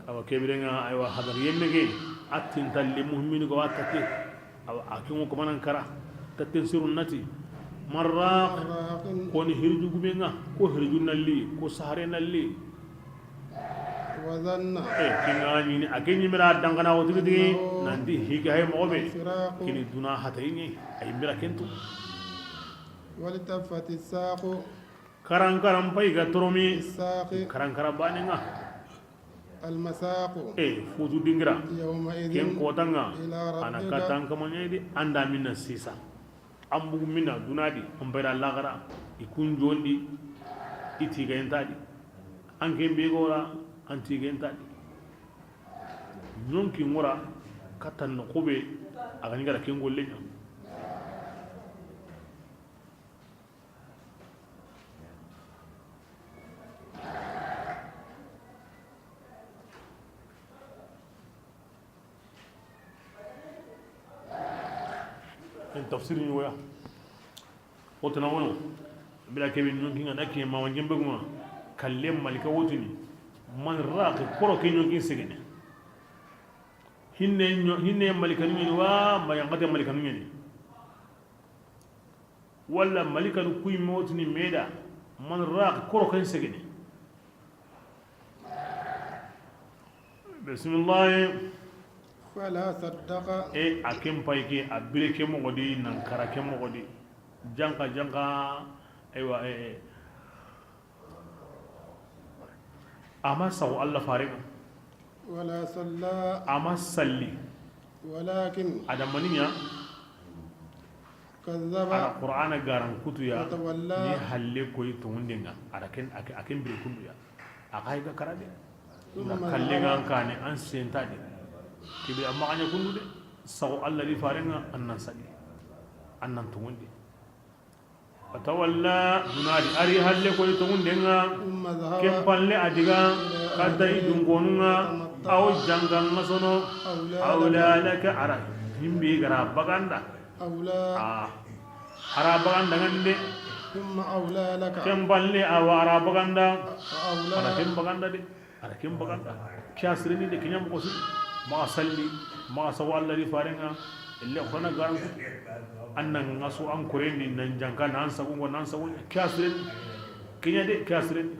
awa kebirenga, aywa, hadar yemme ke, attin talli mu'minu go atate. Awa, akingo ko manan kara, tatten sirun nati. Marraq, koni hirju gumenga, ko hirju nalli, ko sahare nalli. وظن E, kinga ɲini, a ke ɲimira dangana wotigi digi, أنه nanti higa hay mogobe, مفراق kini duna hatayini, ay mira kentu. والتفت الساق Karan karan pay ga toromi. بالساق Karan karan bane nga. المساق E, futu dingira. يومئذ Ken kotanga, إلى ana ربك katan kamanya di, anda minna sisa. An bugu minna dunadi, an bayra lagara, i kun jondi, i tigayentadi. An ken be gora, an tigayentadi. Ɲonki ngora, katan no kube, a ga ni gara ken golle ɲa. En tafsir ni woya. O tana wono. Bila kebe ɲonki nga na kiye ma wanjembe kuma. Kalle malika wotini. Man raqi koro ke ɲonki segene. Hinne ɲo-, hinne malika ɲoni wa, ma yangate malika ɲoni. Walla malikanu kuy motini meda, man raq koro ken segene. Bismillahi. فلا صدق E, a ken pay ke, a bire ke moxo di, nan kara ke moxo di. Janka, janka, aywa, e, e. Ama saxu Allah farenga. ولا صلى Ama salli. ولكن Adamaniya. كذب Ara Qur'ana garan kutuya. وتولى Ni halle koy tongundenga. Ara ken, a ke, a ken bire kunduya. A kay ga karade. ثم Na kallenga ذهب an kane an sentade. Kibe amma anya kundude. Saxu Allah di farenga annan salli. Annan tongunde. Fatawalla, dunadi, ari halle koy tongundenga. ثم ذهب Ken palle a diga, إلى أهله kata i dunkonunga, يتمطع aw janganga sono, أولى لك Awla laka ara, himbe gara baganda. أولى A, ara baganda ngande. ثم أولى لك Ken palle awa ara baganda. فأولى Ara ken baganda de. Ara ken baganda. Kiya sireni de kinya moxo siri. Maxa salli, maxa sago Allah di farenga. Elle xona garan ku. Annan ngaso an korendi nan janka nan sago ngo nan sago kiya sireni. Kinya de kiya sireni.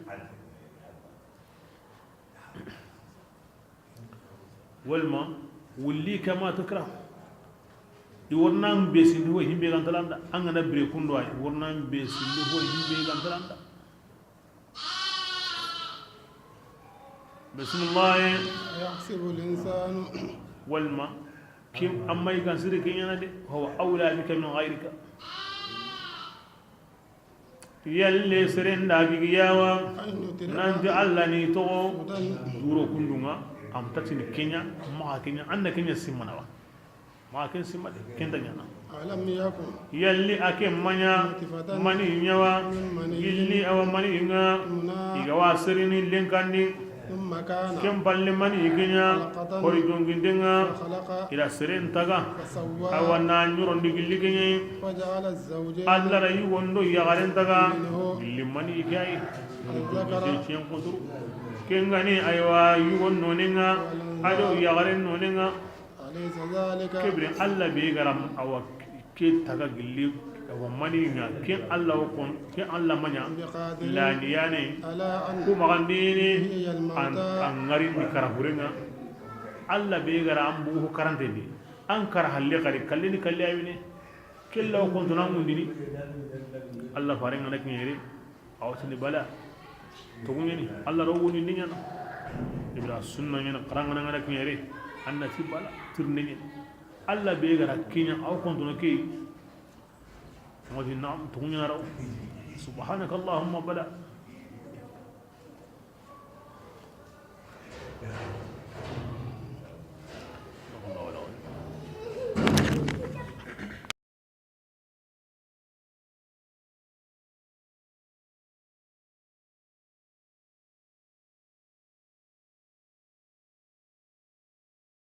Walma wulli kama takra. I wornan be sindi ho himbe gantalanda. An gana bire kundo ay. Wornan be sindi ho himbe gantalanda. Bismillah. أيحسب الإنسان Walma, kim, amma i kan siri kiɲana de, هو أولى بك من غيرك. Yalle seren da gigiyawa, أن يترك nanti Allah ni toxo, سدى duro kundunga, am tatini kenya, maxa kenya, anda kenya simana wa. Ma ken simma de, ken da ɲana. ألم يكن Yalli a ke maɲa, نطفة mani ɲawa, من مني gilli awa mani nga, يمنى i ga wa serini lenkandi, ثم كان Ken palle mani ke ɲa, علقة xori jonginten ŋa, فخلق I da seren taga, فسوى a wa na ɲorondi gilli ke ɲa. فجعل الزوجين Alla da yugon do yaxaren taga, منه gilli mani ke yi. الذكر Jonginten ciyen kuturu. Ken ga ni, aywa, yugon nonen ŋa, a do yaxaren nonen ŋa. أليس ذلك Ke biren Alla be ga ra a wa ke taga gilli, a wa mani ŋa, ken Alla wo kon, ken Alla ma ɲa, بقادر laniyaane, على أن ku maxandini, يحيي an, الموتى an ŋari ni kara huren ŋa. Alla be ga ra an bugu karante ni, an kara halle xari, kalle ni kalle a yi ne, kella wo konto na mundini. Alla faren ŋa na kiɲere, a wa tini bala. Toguɲeni, Alla ro woni ni ɲaana. Ibra sunna ɲaana, xaranŋana ŋa na kiɲere, an na ti bala, tirinde ɲeni. Alla be ga ra ke ɲa, a wo konto na ke. Mo ti naam, toguɲana raw. سبحانك اللهم bala.